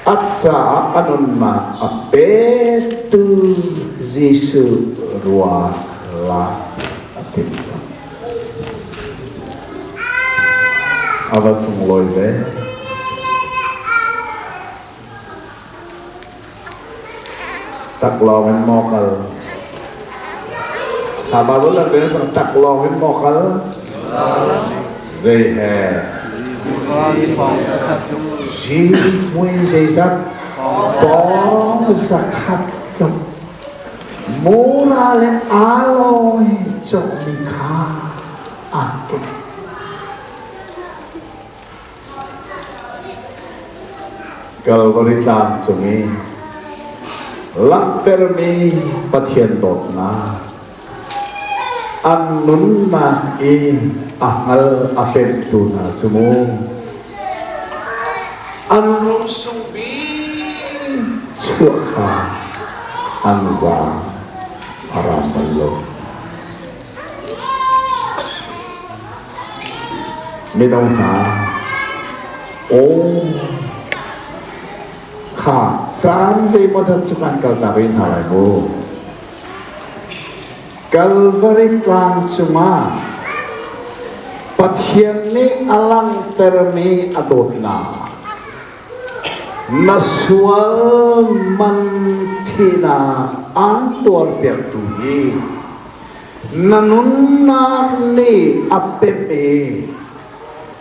a caah a nunnak a petu Jesuh ruak lak a timh cang. A va sunglawi ve. Taklawng in maw kal? Kha Bible nan rel cang tak lawng in maw kal? Zei he? Zihmui zeizat? Pawng zakhat tluk. Mura le aloe cawhmi kha aa ken. Kalvari tlang cung i langhtermi Pathian dawtnak an nunnak i a hngal a pemhtu hna cu mu an rum sung bik chuah kha an zaang a ram bal lo. Mino hna, aw kha caan zeimawzat cu kan kaltak rih hna lai mu. Kalvari tlang cungah Pathian nih a langhtermi a dawtnak na sual man thihnak aan tuarpiaktu hi na nunnak nih a pemh i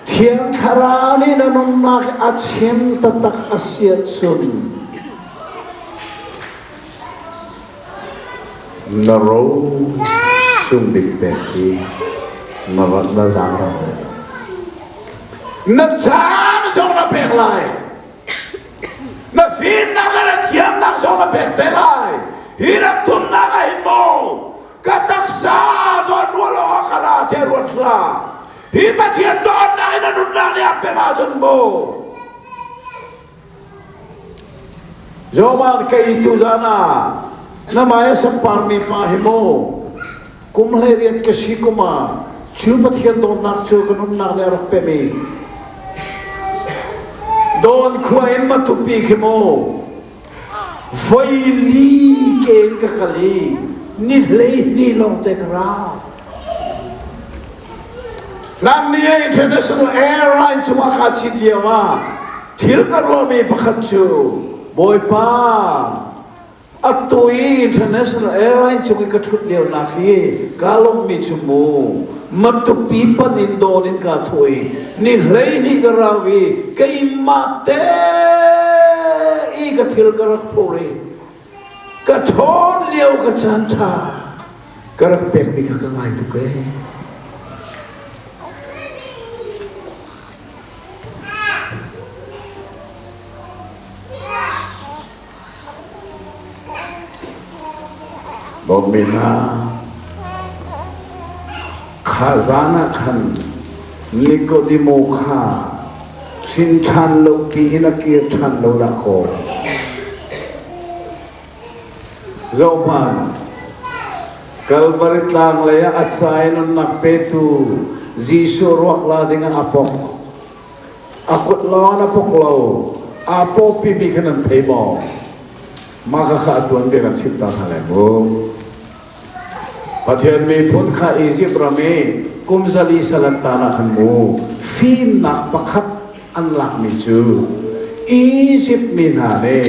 Thiang Thlarau nih na nunnak a chim taktak a si ahcun na ro sung bik pek hi na na zaang ram na caan zong na pek lai na fimnak le na thiamnak zong na pek te lai hi ram thumnak ah hin maw ka taksa zawn ruah lawng ah ka la tiah ruat hlah hi Pathian dawtnak in a nunnak nih a pem ahcun mu Joman kei tu zan ah na mai a samparmi pa hi mu kum hlei riat ka si kum ah cu Pathian dawtnak cu ka nunnak nih a rak pem i Dawn khua in Matupi khi mu Voi li ke in ka kal i ni 12 lawngte ka ra. Hlan ni ah International Airline cungah kaa cit lio ah thil ka ruahmi pakhat cu Bawipa atu i International Airline cung i ka ṭhut lio nak hi kaa lawmhmi cu mu Matupi pan in dawn in kaa thawh i ni 12 ka rau i keimah te i ka thil ka rak phur i ka ṭhawn lio ka caan ṭha ka rak pekmi kha ka ngai tuk ee. Dawtmi hna, kha zan ah khan Nikodemo kha hrin ṭhan lo pi in a kir ṭhan lo dah kaw. Zohhmanh, Kalvari tlang lei ah a ca i nunnak petu Jesuh ruak la dingah a pok. A kut lawng in a pok lo. Aa pawpimi kha nan thei maw? Mah kha kha a tuanbia kan chimh ta hna lai mu. Pathian miphun kha Izipt ram i kum zali sal an tan ah khan mu fimnak pakhat an lakmi cu Izipt mi hna nih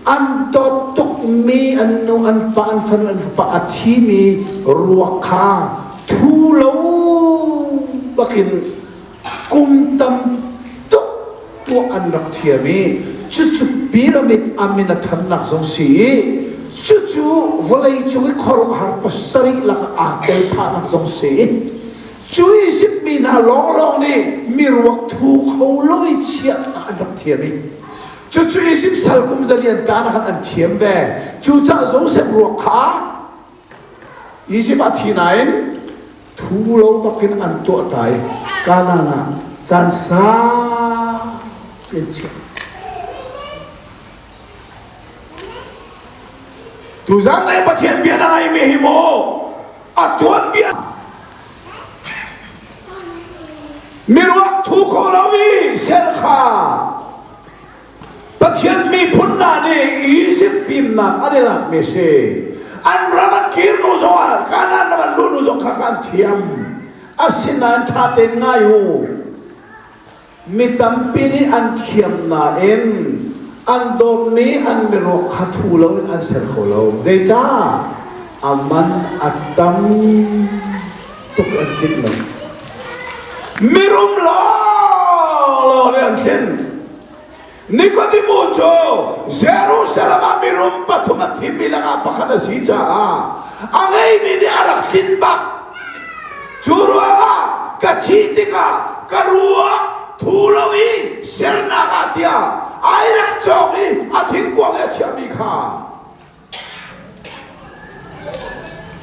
an dawt tukmi an nu an pa an fanu an fapa a thimi ruak kha thu lo bakin kum tam tuk tuah an rak thiam i cucu pyramid a min a thannak zong si i cucu vawlei cung i khuaruahhar pasarih lakah aa tel phahnak zong si i cu Izipt mi hna lawnglawng nih miruak thu kho lo i chiah an rak thiam i cucu Izipt sal kum zalian tan ah khan an thiam ve. Cucaah Joseph ruak kha Izipt ah thi nain Thu lo bakin an tuah ta i Kanaan ah caan saupi an chiah. Tuzan lei Pathian bia na ngaimi hi maw a tuanbia miruak thu kho lo i ser kha Pathian miphun hna nih Izipt fimnak an i lakmi si. An ram an kir hnu zongah Kanaan ram an luh hnu zong kha an thiam. Asinain ṭha tein ngai u. Mi tampi nih an thiam nain an dawtmi an miruak kha thu loin an ser kho lo. Zeicah? A man a tam tuk an tlinh lo. Mirum lawnglawng nih an thlin. Nikodemu cu Jerusalem ah mirum pathum a thimmi lakah pakhat a si caah a ngeimi nih a rak tlin bak. Cu ruangah ka thih tikah ka ruak thu lo i sernak ah tiah ai rak cawk i a thingkuang i a chiahmi kha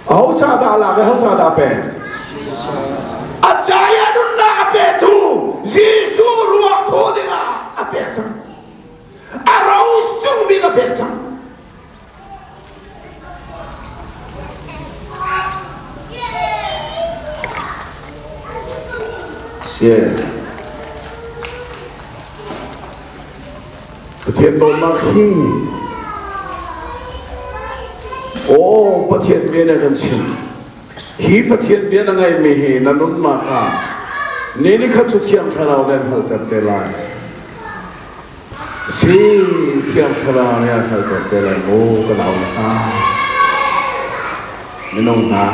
Aho ca dah lak i aho ca dah pek? A ca i a nunnak a petu Jesuh ruak thaw dingah a pek cang. A ro sung bik a pek cang. Sie. Pathian dawtnak hi Aw Pathian bia na kan chim. Hi Pathian bia na ngaihmi hi na nunnak ah ni ni khat cu Thiang Thlarau nih an hngalhter te lai. Si Thiang Thlarau nih an hngalhter te lai mu ka nau hna. Minung hna.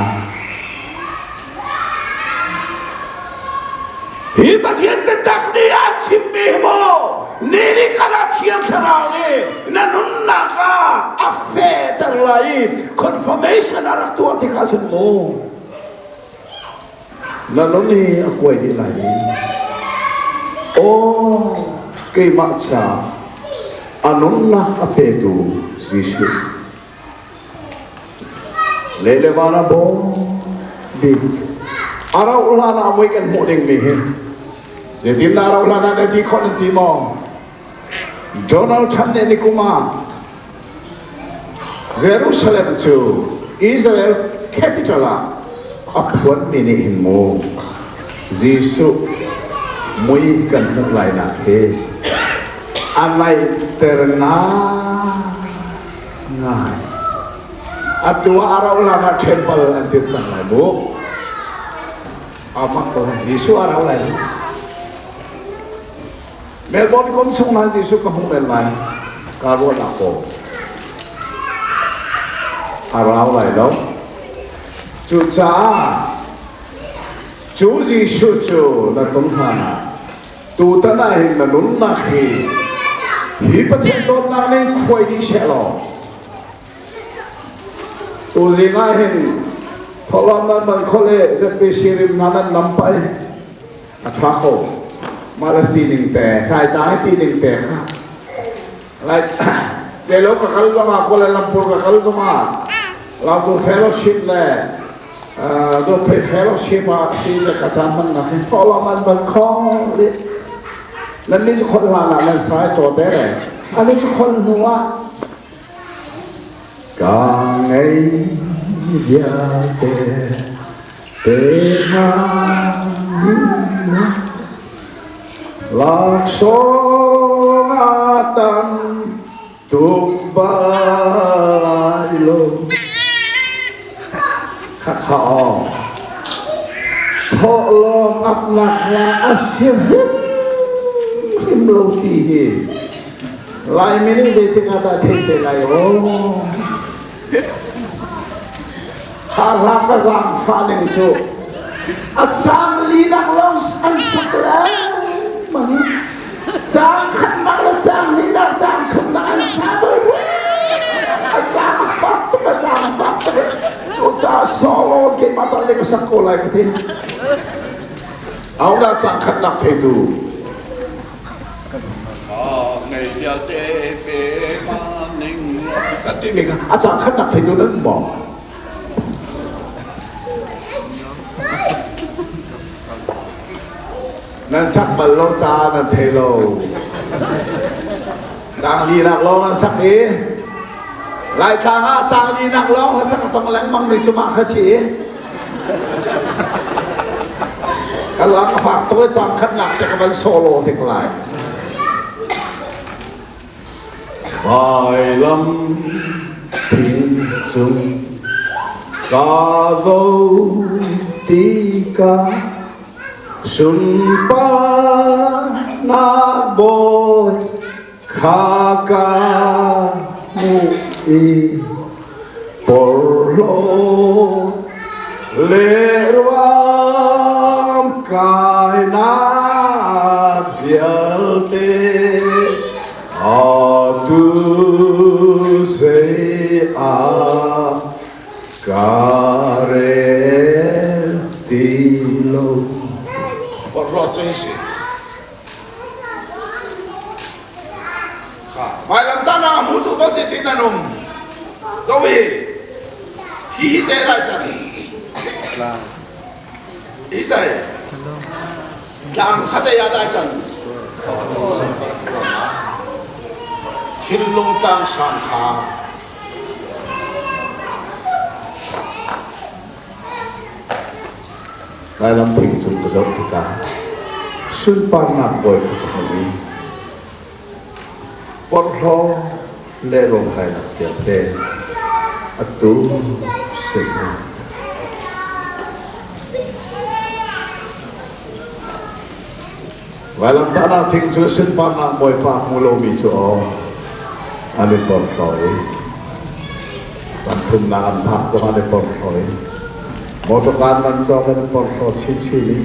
Hi Pathian biatak nih a chimmi hi maw ni ni khat ah Thiang Thlarau nih na nunnak ah a fehter lai i confirmation a rak tuah tikah cun mu na nun hi a kuai dih lai i aw keimah ca a nunnak a petu Jesuh Le le van a bawm bik. A rauh hlan ah mui kan hmuh dingmi hi zeitin dah a rauh hlan ah na ti khawh nan ti maw? Donald Trump nih nikum ah Jerusalem cu Israel capital ah a phuanmi nih hin mu Jesuh mui kan hmuh lainak hi a naihter ngai. Atu ah a rauh hlan ah temple an timh cang lai mu. A fak ko Jesuh a rau lai. Melbourne kum chung hlan Jesuh ka hmu men lai. Ka ruahnak ko. A rau lai lo. Cucaah cu Jesuh cu na tum hlan ah Tutan ah hin na nunnak hi hi Pathian dawtnak ning khuai dih seh law tuzing ah hin thawhlawm nan man khole ZBC rim hna nan nam pai a tha ko mah le sining te hlai ta hi ti ning te kha lai te lo ka kal zongah Kuala Lumpur ka kal zongah Lautu fellowship le Zophei fellowship ah si le ka caan hmannak hi thawhlawm an van khong rih. Nan nih cu khol hlan ah nan sai taw te le ani cu khol hnu ah ka ngei vialte te hna laksawng a tam tuk bal lo khakha aw thawhlawm apnak hla a si hrimhrim lo ti hi Laimi nih zeitik ah dah thei te lai aw kha hla ka zaangfah ning cu a cang linak lawng an sak lengmang i Caang khatnak le caang hnihnak, caang thumnak an sa bal a zaangfak tuk a zaangfak tuk cucaah solo keimah tal nih ka sak ko lai ka ti Ahodah caang khatnak theitu ngei vialte pe ma ning ka timi kha a caang khatnak theitu nan maw Nan sak bal lo caah nan thei lo. Caang linak lawng nan sak i Laitlang ah caang linak lawng a sak a tong lengmang mi cu mah kha si. Ka lak a fak tuk i caang khatnak te ka van solo hnik lai. Vailam thing cung ka zo tikah Sunparnak bawi kha ka hmuh i porhlawtnak. Porhlawt le ruam kainak vialte atu zei ah ka rel ti lo. Porhlawt cu hi si. Vailamtahnak a hmutu paoh zeitin an um? Zoh hi, hi hi zei lai can? Hi zei? Tlang kha zei ah dah can? Thinlung tlang sang kha Lailam thing cung ka zoh tikah sunparnak bawi ka hmuh i porhlaw le ruamkainak vialte atu sin Vailamtahnak thing cu sunparnak Bawipa hmu lomi cu aw an i porhlaw i pathumnak an phak zong an i porhlaw i motorcar man cawk an i porhlaw chinchin i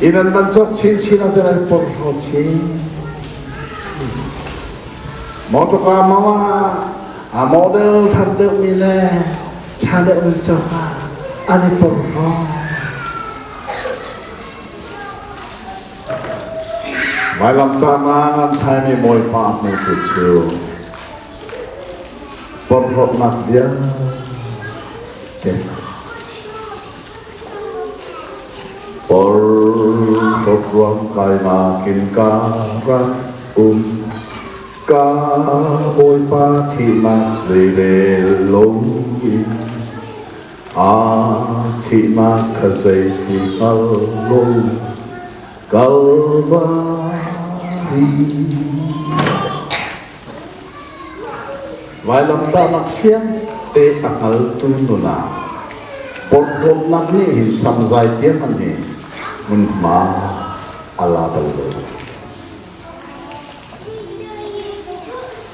inn an man cawk chinchin ahcun an i porhlaw chin chin. Motorcar mama a model thar deuhmi le ṭha deuhmi cawk ah an i porhlaw. Vailamtahnak an thlaimi Bawipa hmutu cu porhlawtnak vialte porhlawt ruamkainak in ka rak um ka Bawipa thihnak zeirel loin Aa thihnak kha zeiti hngal lo Kalvari. Vailamtahnak fiang te a hngaltu nun ah porhlawtnak nih hin samzai tiang an hi hmunhma a la bal lo.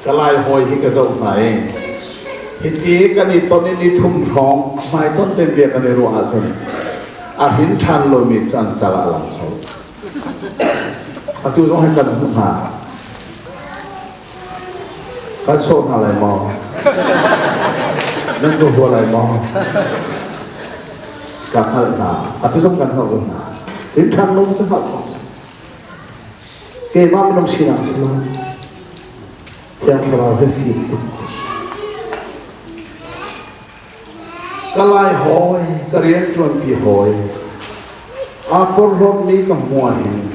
Ka lai hawi hi ka zoh hna i hiti kan i ton i ni thum hrawng hmaitonh tein bia kan i ruah ahcun a hrin ṭhan lomi cu an cal ah lang cho. Atu zong hi kan hmuh hna. Kan sawh hna lai maw? Nan ka hua lai maw? Ka hngalh hna. Atu zong kan hngalh ko hna. Hrin ṭhan lo cu hngalh khawh. Keimah minung sinak si lo. Thiang Thlarau he fim tuk. Ka lai hawi, ka rian ṭuanpi hawi, aa porhlawtmi ka hmuah hin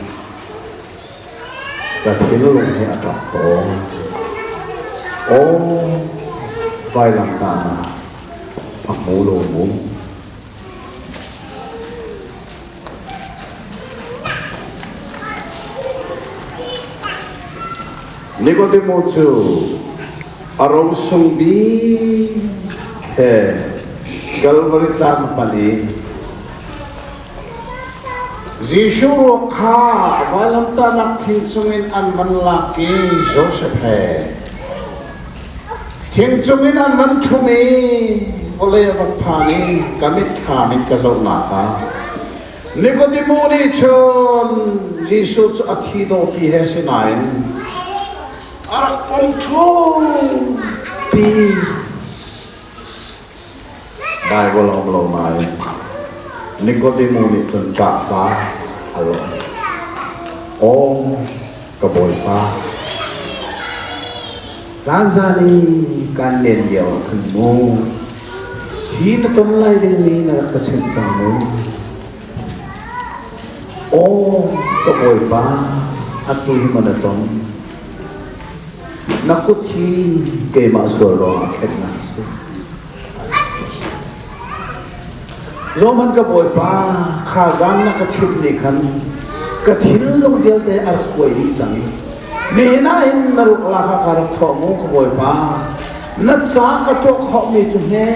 ka thinlung hi a ṭap tawn. Aw, vailamtahnak a hmu lo mu. Nikodemo cu a rosung bik he Kalvari tlang pan i Jesuh ruak kha vailamtahnak thing cungin an van lak i Josef he Thing cungin an van ṭhum i vawlei a van phan i ka mitthlam in ka zohnak ah Nikodemu nih cun Jesuh cu a thi dawpi he si nain a rak pom ṭhumpi. Baibal a um lo nain Nikodemu nih cun ṭahhla a lawh. Aw ka Bawipa, Kan zan i kan len lio ah khan mu hi na ton lai dingmi na rak ka chimh cang mu. Aw ka Bawipa, atu hi maw na ton? Na kut hi keimah sual ruangah khenhnak a si. Zohhmanh ka Bawipa, kha zan na ka chimh ni khan ka thinlung vialte a rak kuai dih cang i nihin ah hin na ruk lak ah ka rak thawh mu ka Bawipa. Na ca ka tuah khawhmi cu hme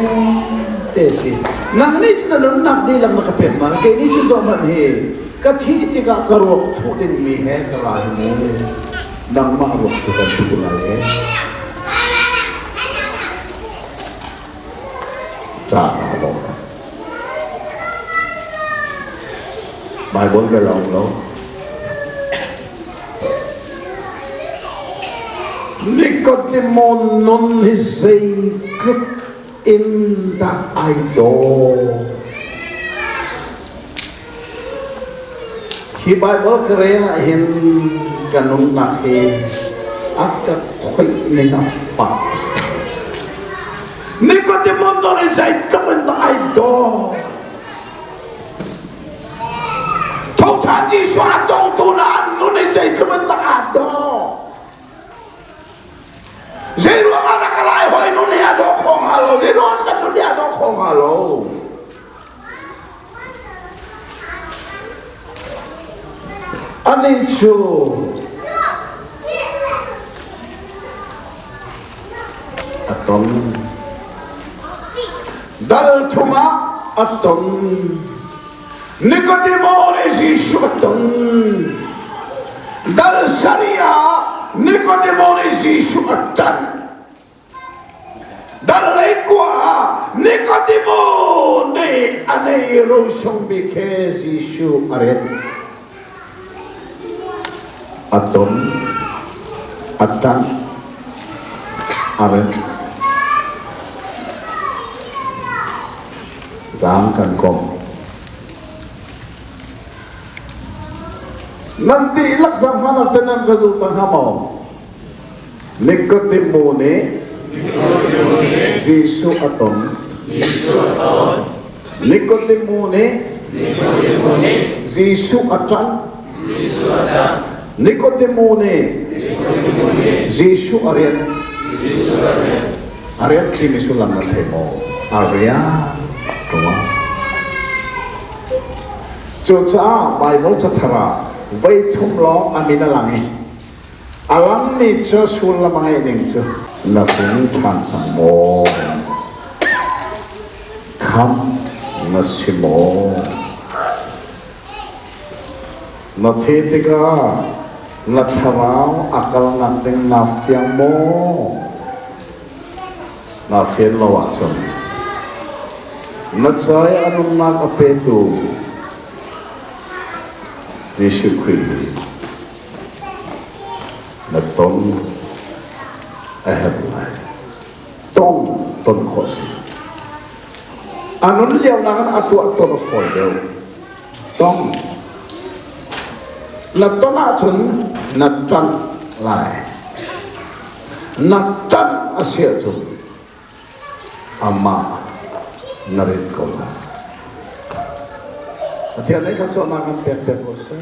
te si. Nang nih cun na nunnak dihlak na ka pek ma kei nih cu zohhmanh hi ka thih tikah ka ruak thuh dingmi he ka ra hi mu. Nangmah ruak tu kan thuh lai ee. Ṭah aa dawh cang. Baibal bel a um lo. Nikodemo nun hi zeitluk in dah ai dawh. Hi Baibal ka rel ah hin ka nunnak hi a ka khoih ning a fak. Nikodemo nun hi zeitluk in dah ai dawh. Thoṭhan Jesuh a tongtu na an nun hi zeitluk in dah aa dawh. Zeiruang ah dah ka lai hawi nun hi a dawh kho hnga lo? Zeiruang ah kan nun hi a dawh kho hnga lo? Anih cu a ton. Dal thum ah a ton. Nikodemo nih Jesuh a ton. Dal sarih ah Nikodemo nih Jesuh a ṭanh. Dal lei kua ah Nikodemo nih a nei rosung bik he Jesuh a ret. A ton, a ṭanh, a ret. Zaang kan kom. Nan dihlak zaangfahnak te nan ka zul ta hnga maw? Nikodemu nih Jesuh a ton. Nikodemu nih Jesuh a ṭanh. Nikodemu nih Jesuh a rian. A rian timi sullam na thei maw? A rian ṭuan. Cucaah Baibal cathar ah voi thum lawng a min a lang i A langmi cu sullam a ngeih ning cu na hung ṭhan cang maw? Khamh na si maw? Na thi tikah na thlarau a kalnak ding naa fiang maw? Naa fian lo ahcun na ca i a nunnak a petu Jesuh Khrih hi Na ton a herh lai. Tong ton khawh si. A nun lio nakin a tuah ton a fawi deuh. Tong. Na ton ahcun na ṭanh lai. Na ṭanh a si ahcun amah na rin ko lai. Pathian nih thluachuahnak kan pek te ko seh.